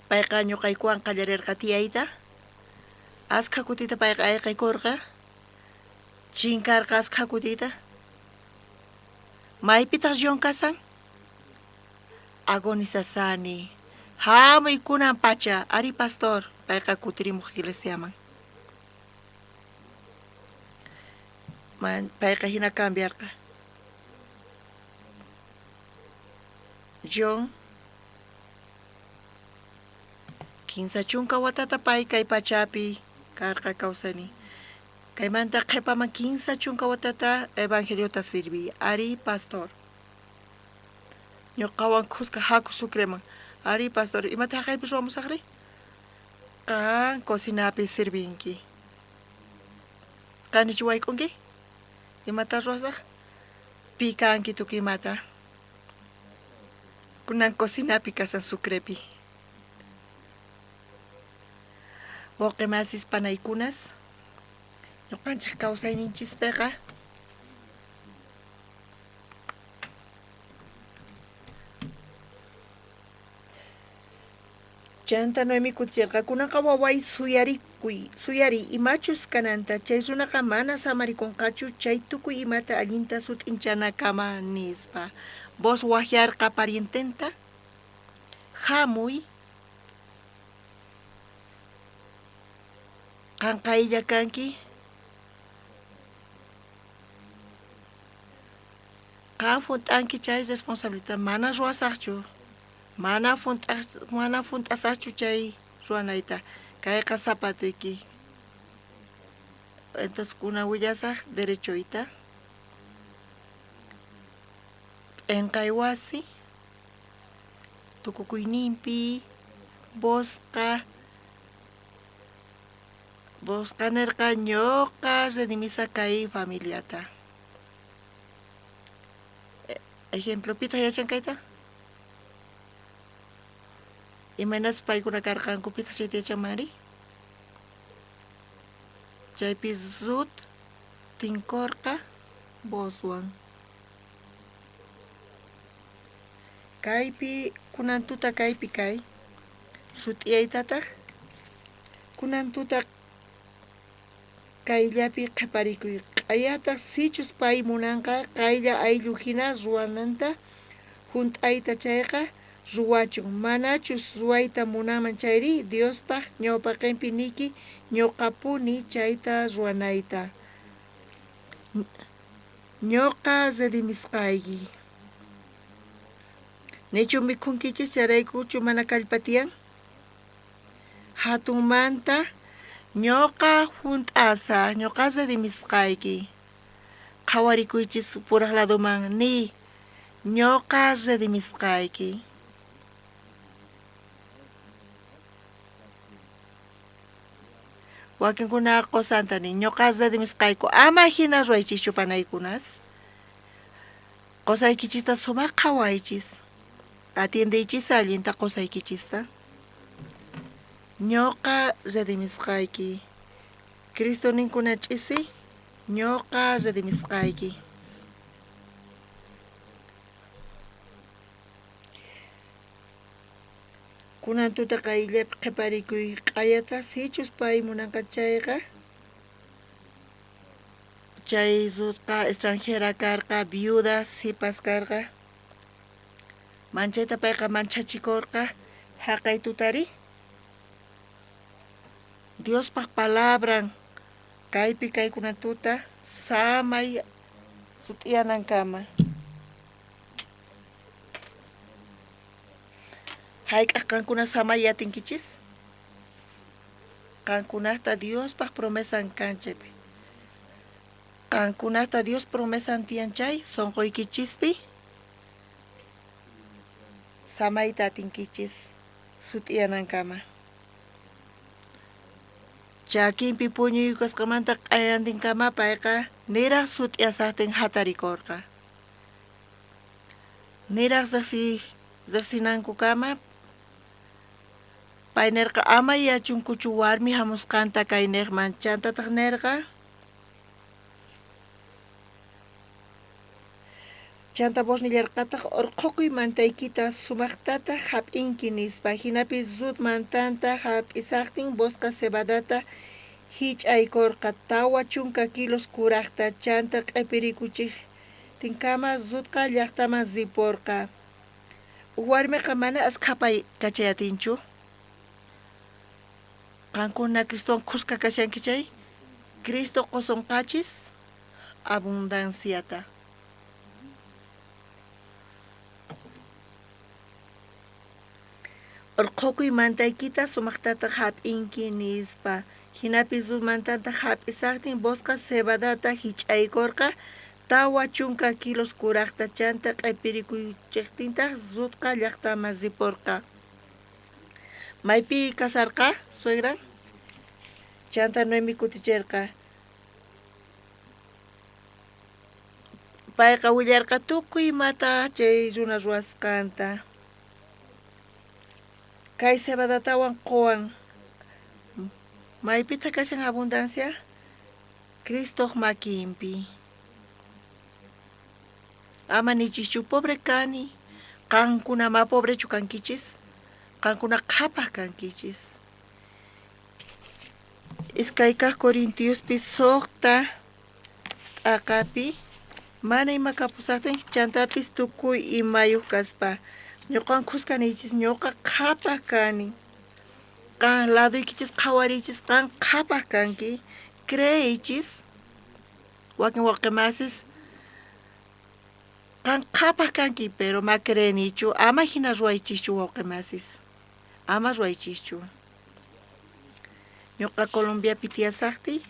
Payqa ñuqaykuwan qallarerqa tiyayta. Askha kutita payqa ayqekorqa. Chinkarqa askha kutita. Maypitaq John kasan? Agonizasani. Hamuy kunan pacha, ari pastor, payqa kutirimuq iglesiaman. Man, payqa hina cambiarqa. John 30 watata pay kay pachapi karqa kawsani. Kaymanta qhipaman 30 watata evangeliota sirviy. Ari pastor. Ñuqawan khuska haku Sucreman. Ari pastor, imata haqaypi ruwamusaqri? Qan cocinapi sirvinki. Qanichu wayk'unki? Imata ruwasaq? Pikanki tukuy imata. Kunan cocinapi kasan Sucrepi. Wawqi masis panaykunas, ñuqanchik kawsayninchispiqa Chanta Noemí kuticherqa, Kunanqa waway suyarikuy, suyariy imachus kananta, chay runaqa mana samarikonqachu chay tukuy imata allinta sut'inchanakama, nispa. Booz wajyarqa pariententa, Jamuy, qan qaylla kanki, qan junt'anki chay responsabilidad, mana ruwasajchu. Mana mana junt'asajchu chay ruwanayta. Kayqa zapatoyki. Entonces kunan willasaj derechoyta. P'enqay wasi tukukuyninpi Boozqa Boozqa nerqa ñoqa redimisa kay familiata. Ejemplo, pitaq yachan kayta? Imaynatas paykuna karqanku, pitaq chayta yachanmanri? Chaypi Rut tinkorqa Boozwan. Kaypi, kunan tuta kaypi kay, sut'iyaytataq, kunan tuta kayllapi qheparikuy. Q'ayataq sichus pay munanqa qaylla ayllu jina ruwananta junt'ayta chayqa, ruwachun. Manachus ruwayta munanman chayrí, Diospaj ñawpaqenpi niyki ñoqapuni chayta ruwanayta. Ñoqa redimisqayki. Nichu mikhunkichis chayraykuchu mana kallpa tiyan? Jatunmanta ñoqa junt'asaj, ñoqa redimisqayki. Qhawarikuychis puraj ladoman, niy, ñoqa redimisqayki. Wakinkuna qosanta nin, ñoqa redimisqayku, ama jina ruwaychischu panaykunas. Qosaykichista sumaq qhawaychis. Atiendeychis allinta qosaykichista. Ñoqa redimisqayki. Cristo ninkuna ch'isi, ñoqa redimisqayki. Kunan tuta qayllapi qheparikuy, q'ayata sichus pay munanqa chayqa. Chay Rutqa extranjera karqa, viuda, sipas karqa. Manchayta payqa manchachikorqa jaqay tutari. Diospaj palabran kaypi kaykuna tuta samay sut'iyanankama. Jayk'aj qankuna samay atinkichis? Qankunajta Diospaj promesan kan chaypi. Qankunajta Dios promesan tiyan chay sonqoykichispi samayta atinkichis sut'iyanankama. Chakinpi puñuykusqanmanta q'ayantinkama payqa niraj sut'iyasajtin jatarikorqa. Niraj rejsinankukama pay nerqa ama yachunkuchu warmi jamusqanta kaynejman. Chantataj nerqa, Chanta Booz nillarqataj, Orqhokuy mantaykita, sumajtataj jap'inki, nispa. Jinapi Rut mantanta jap'isajtin, Boozqa cebadata jich'aykorqa 40 kilos kurajta. Chanta q'epirikuchejtinkama Rutqa llajtaman riporqa. Uj warmeqa mana askhapay kachay atinchu. Qankuna Cristowan khuska kashanki chay, Cristo qosonqachis abundanciata. Orqhokuy mantaykita sumajtataj jap'inki, nispa. Jinapi Rut mantanta jap'isajtin, Boozqa cebadata jich'aykorqa 40 kilos kurajta. Chanta q'epirikuchejtintaj Rutqa llajtaman riporqa. Maypi kasarqa suegran? Chanta Noemi kuticherqa. Payqa willarqa tukuy imata chay runa ruwasqanta. Kay cebadatawan qowan. Maypitaj kashan abundancia? Cristoj makinpi. Ama nichischu pobre kani. Qankuna ma pobrechu kankichis. Qankuna qhapaj kankichis. Iskay kaj Corintiospi 6 t'aqapi mana ima kapusajtin chantapis tukuy imayoj kaspa ñoqan khuska niychis ñoqa qhapaj kani. Qan ladoykichis qhawariychis qan qhapaj kanki. Creeychis wakin wawqe masis qan qhapaj kanki pero ma creenichu ama jina ruwaychischu wawqe masis ama ruwaychischu. Ñoqa Colombiapi tiyasajtiy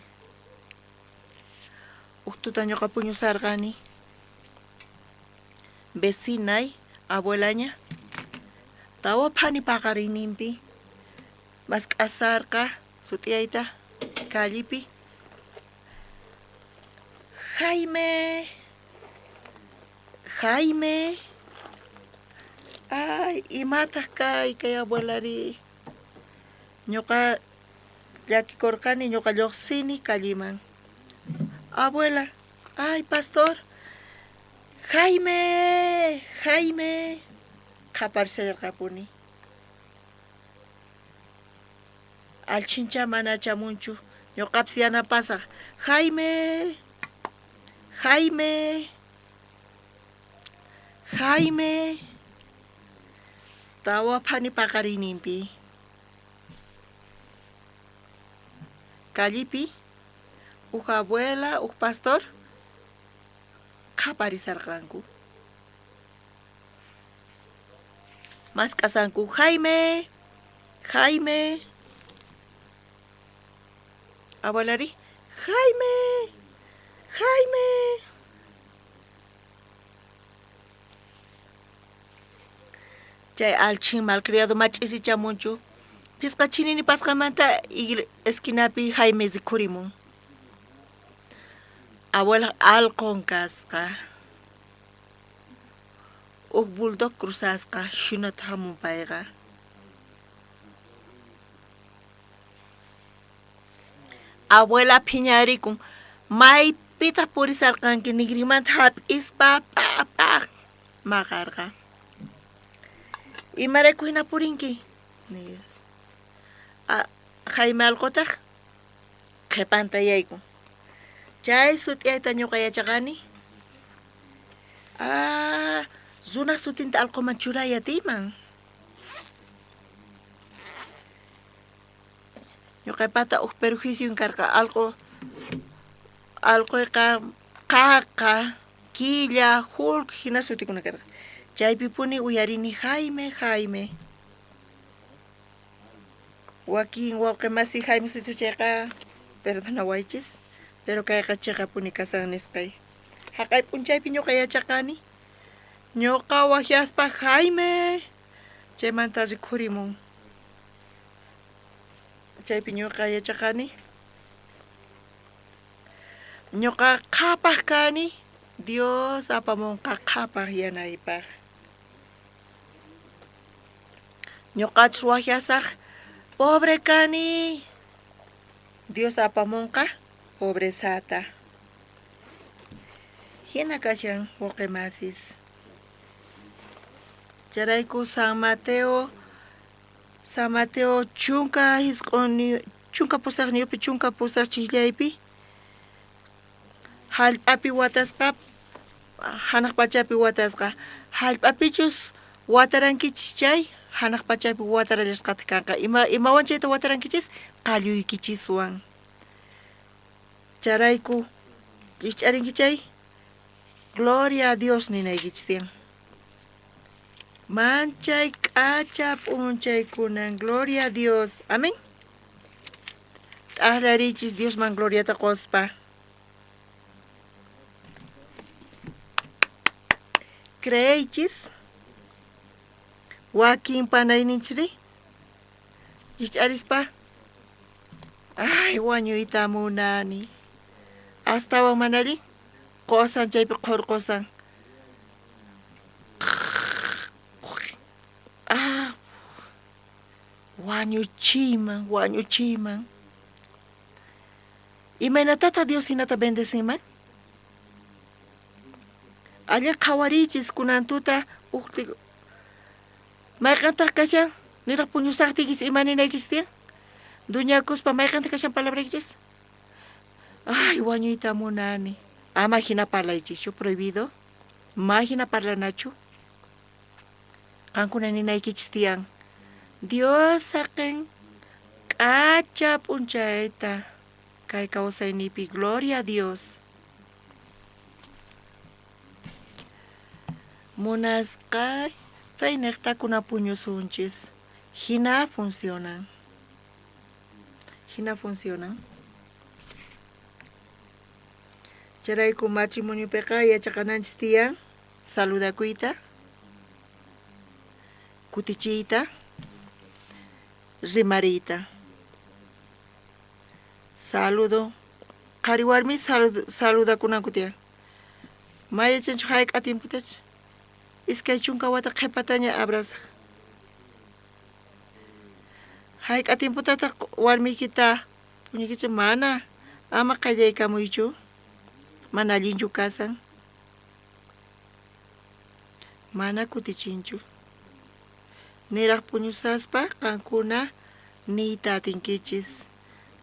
uj tuta ñoqa puñusarqani vecinay abuelaña tawa phani paqarinninpi mask'asarqa sut'iyayta callepi Jaime Jaime ay imataj kay kay abuelari ñoqa llakikorqani ñoqa llojsini calleman abuela ay pastor Jaime Jaime qhaparishallarqapuni allchhincha mana chamunchu ñoqapis yanapasaj Jaime Jaime Jaime tawa phani paqarinninpi callepi uj abuela uj pastor qhaparisarqanku mask'asanku Jaime Jaime abuelari Jaime Jaime chay allchhin malcriado ma ch'isichamunchu phisqa chinini pasqamanta esquinapi Jaime rikhurimun abuelaj alqon kasqa uj bulldog cruzasqa jinata jamun payqa abuela phiñarikun maypitaj purisarqanki nigrimanta jap'ispa p'ap'aj maqarqa imarayku jina purinki nispa Jaime alqotaj qhepanta yaykun chay sut'iyayta ñuqa yachaqani ah runaj sutinta alqoman churay atiyman ñuqaypata uj perjuicion karqa alqo alqoyqa qaqa killa Hulk jina sutikuna karqa chaypipuni uyarini Jaime Jaime wakin wawqe masi Jaime sutiyuq chayqa perdonawaychis pero kayqa cheqapuni kasan nisqay jaqay p'unchaypi ñuqa yachaqani ñuqa wajyaspa Jaime chaymanta rikhurimun chaypi ñuqa yachaqani. Ñuqa qhapaj kani, Dios apamunqa qhapaj yanaypaj. Ñuqachus wajyasaj, pobre kani, Dios apamunqa pobrezata. Jina kashan wawqi masis. Chayrayku San Mateo San Mateo 18 18 chishllaypi jallp'api watasqa janaj pachapi watasqa jallp'apichus watarankichis chay janaj pachapi watarallasqataj kanqa. Ima imawan chayta watarankichis? Qalluykichiswan. Chayrayku rijch'arinki chay Gloria a Dios ninaykichis tiyan. Manchay k'acha p'unchaykunan, gloria a Dios. Amén. T'ajllarichis Diosman gloriata qospa. Creeychis wakin panayninchri rijch'arispa ay wañuyta munani astawan manari qosan chaypi qhorqosan Ah, wañuchiyman, wañuchiyman. Imaynatata Dios hinata bendecinman? Allin qhawariychis kunan tuta uj mayqentaq kashan niraq puñusaqtiykichis ima ninaykichis tiyan? Duñakuspa mayqentaq kashan palabraykichis? Ay, wañuyta munani. Ama hina parlaychischu, prohibido. Ma hina parlanachu. Qankuna ninaykichis tiyan. Dios saqen k'acha p'unchayta kay kawsayniypi. Gloria a Dios. Munasqay paynejta kuna puñusunchis. Hina funcionan. Hina funcionan. Chayrayku matrimoniopiqa yachaqananchis tiyan saludakuyta, kutichiyta, rimariyta. Saludo. Qhari warmi saludakunanku tiyan. Ma yachanchu hayk'a tiempotach 20 wata qhepataña abrazaj. Hayk'a tiempotataq warmiykita puñuykichik mana ama qallaykamuychu mana allinchu kasan mana kutichinchu niraj puñusaspa qankuna niyta atinkichis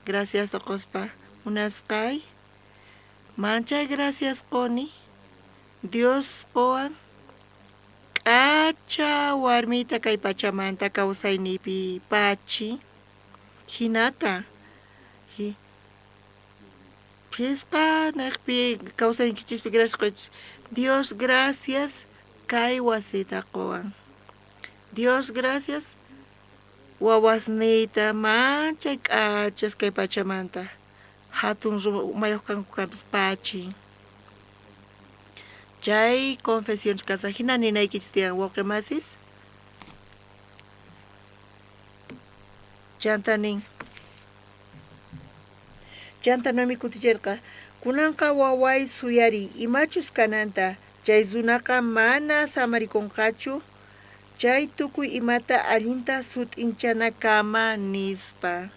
graciasta qospa munasqay manchay gracias qoni Dios qowan k'acha warmita kay pachamanta kawsayniypi pachi jinata phisqa nejpi kawsaynikichispi gracias qoychis Dios gracias kay wasita qowan Dios gracias wawasniyta manchay k'achas kay pachamanta jatun umayoj kanku kanpis pachi chay confesión kasa jina ninaykichis tiyan wawqi masis chanta nin chanta Noemi kuticherqa kunanqa waway suyariy imachus kananta chay runaqa mana samarikonqachu chay tukuy imata allinta sut'inchanakama nispa.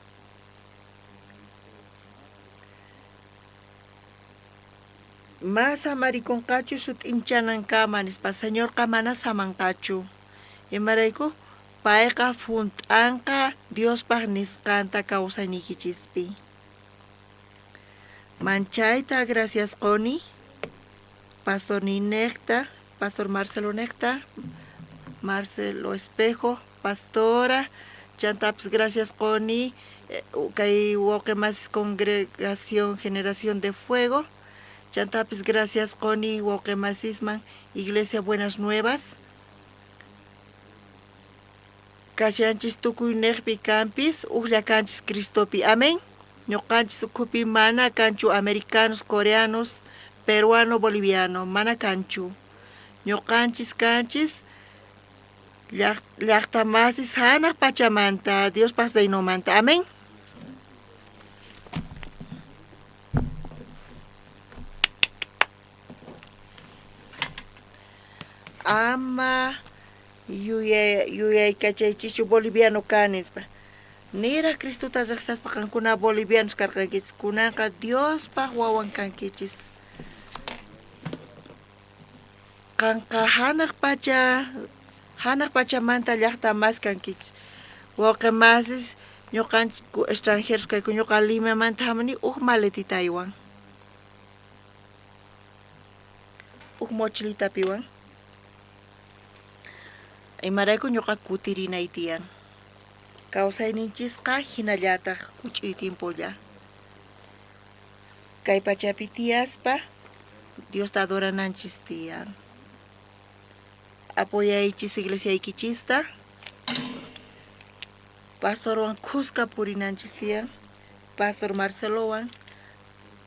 Ma samarikonqachu sut'inchanankama nispa. Señorqa mana samanqachu. Imarayku? Payqa junt'anqa Diospaj nisqanta kawsayniykichispi. Manchayta gracias qoni Pastor Ninejta, Pastor Marcelo Nejta, Marcelo Espejo, pastora, chantapis gracias qoni kay wawqi masis congregación Generación de Fuego, chantapis gracias qoni wawqi masisman Iglesia Buenas Nuevas, kashanchis tukuy nejpi kanpis ujlla kanchis Cristopi. Amén. Ñoqanchis ukhupi mana kanchu americanos, coreanos, peruano, boliviano, mana kanchu. Ñoqanchis kanchis llaqtamasis hanaq pachamanta, Diospaj reinomanta. Amén. Ama yuyaykachaychischu boliviano kani nispa. Niraj Cristota rejsaspa qankuna bolivianos karqankichis, kunanqa Diospaj wawan kankichis. Qanqa hanaq pacha hanaq pachamanta llaqta mas kankichis. Wawqe masis ñuqanchik extranjeros kayku, ñuqa Limamanta hamuni uj maletitaywan. Uj mochilitapiwan. Imarayku ñuqa kutirinay tiyan. Kawsayninchisqa hinallataj huch'uy tiempolla. Kay pachapi tiyaspa Diosta adorananchis tiyan. Apoyaychis iglesiaykichista. Pastorwan khuska purinanchis tiyan. Pastor Marcelowan,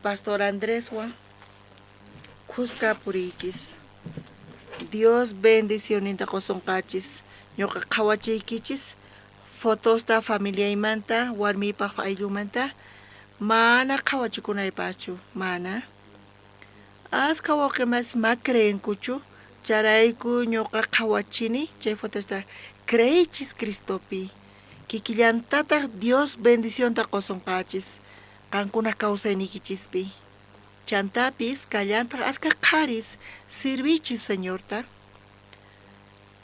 Pastor Andreswan khuska puriychis. Dios bendicioninta qosonqachis. Ñuqa qhawachiykichis fotosta familiaymanta, warmiypaj ayllumanta, mana qhawachikunaypajchu, mana. Askha wawqi masis ma creenkuchu, chayrayku ñuqa qhawachini chay fotosta. Creeychis Cristopi. Kikillantataj Dios bendicionta qosonqachis qankunaj kawsayniykichispi. Chantapis kallantaj askha qharis sirviychis Señorta.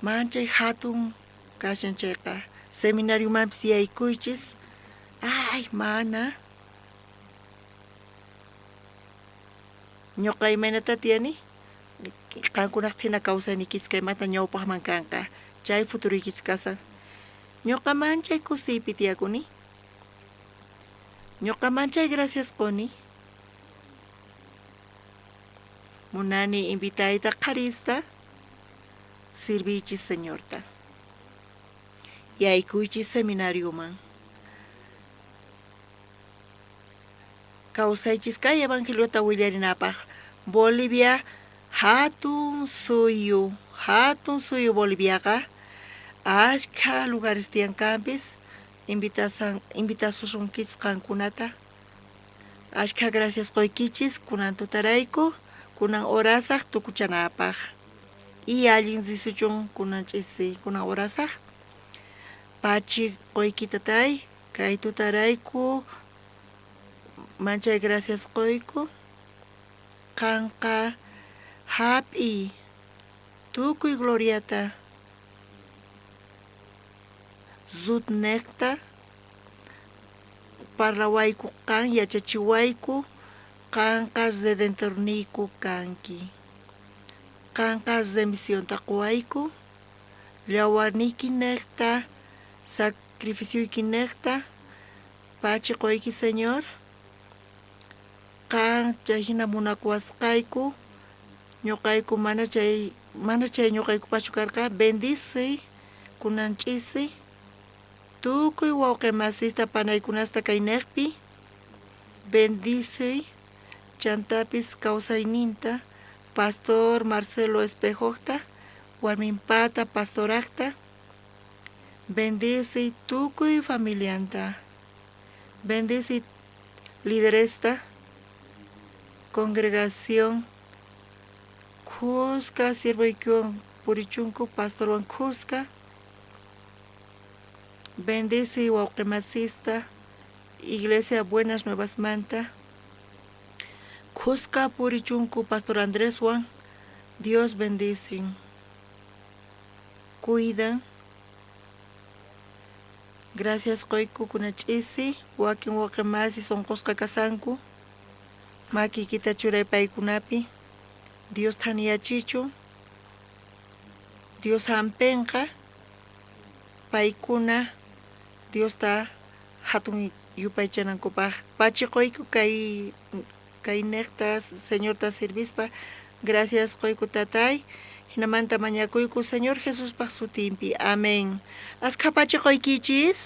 Manchay hatun kashan chayqa seminariomanpis yaykuychis. Ay, mana. Ñuqa imaynata tiyani? Qankunaj hina kawsayniykichis kaymanta ñawpajman kanqa. Chay futuroykichis kasan. Ñuqa manchay kusiypi tiyakuni. Ñuqa manchay gracias qoni. Munani invitayta qharista sirviychis Señorta. Yaykuychis seminarioman. Kawsaychis kay evangeliota willarinapaj. Bolivia hatun suyu, hatun suyu Boliviaqa ashkha lugares tiyan kanpis invitasan invitasusunkichis qankunata. Ashkha gracias qoykichis kunan tutarayku, kunan horasaj tukuchanapaj. Y allin risuchun kunan ch'isi, kunan horasaj. Pachi qoyki tatay, kay tutarayku manchay gracias qoyku. Qanqa hap'iy tukuy gloriata Rutnejta parlawayku qan yachachiwayku, qanqa Redentorniyku kanki. Qanqa remisionta qowayku, llawarniyki nejta, sacrificioyki nejta, pachi qoyki Señor. Qan chay jina munakuwasqayku, ñoqayku mana chay mana chay ñoqaykupachu karqa, bendiciy kunan ch'isi tukuy wawqe masista panaykunasta kay nejpi, bendiciy chantapis kawsayninta Pastor Marcelo Espejojta, warminpata pastorajta, bendiciy tukuy familianta, bendiciy lideresta congregación khuska siervoykiwan purichunku pastorwan khuska, bendiciy wawqe masista Iglesia Buenas Nuevasmanta khuska purichunku Pastor Andreswan, Dios bendicin, cuidan. Gracias qoyku kuna ch'isi, wakin wawqe masis onqosqa kasanku, makiykita churay paykunapi, Dios thaniyachichun, Dios hampenqa, paykuna Diosta hatun yupaychanankupaj. Pachi qoyku kay kay nejta Señorta sirvispa, gracias qoyku tatay, hinamanta mañakuyku Señor Jesuspaj sutinpi. Amén. Askha pachi qoykichis.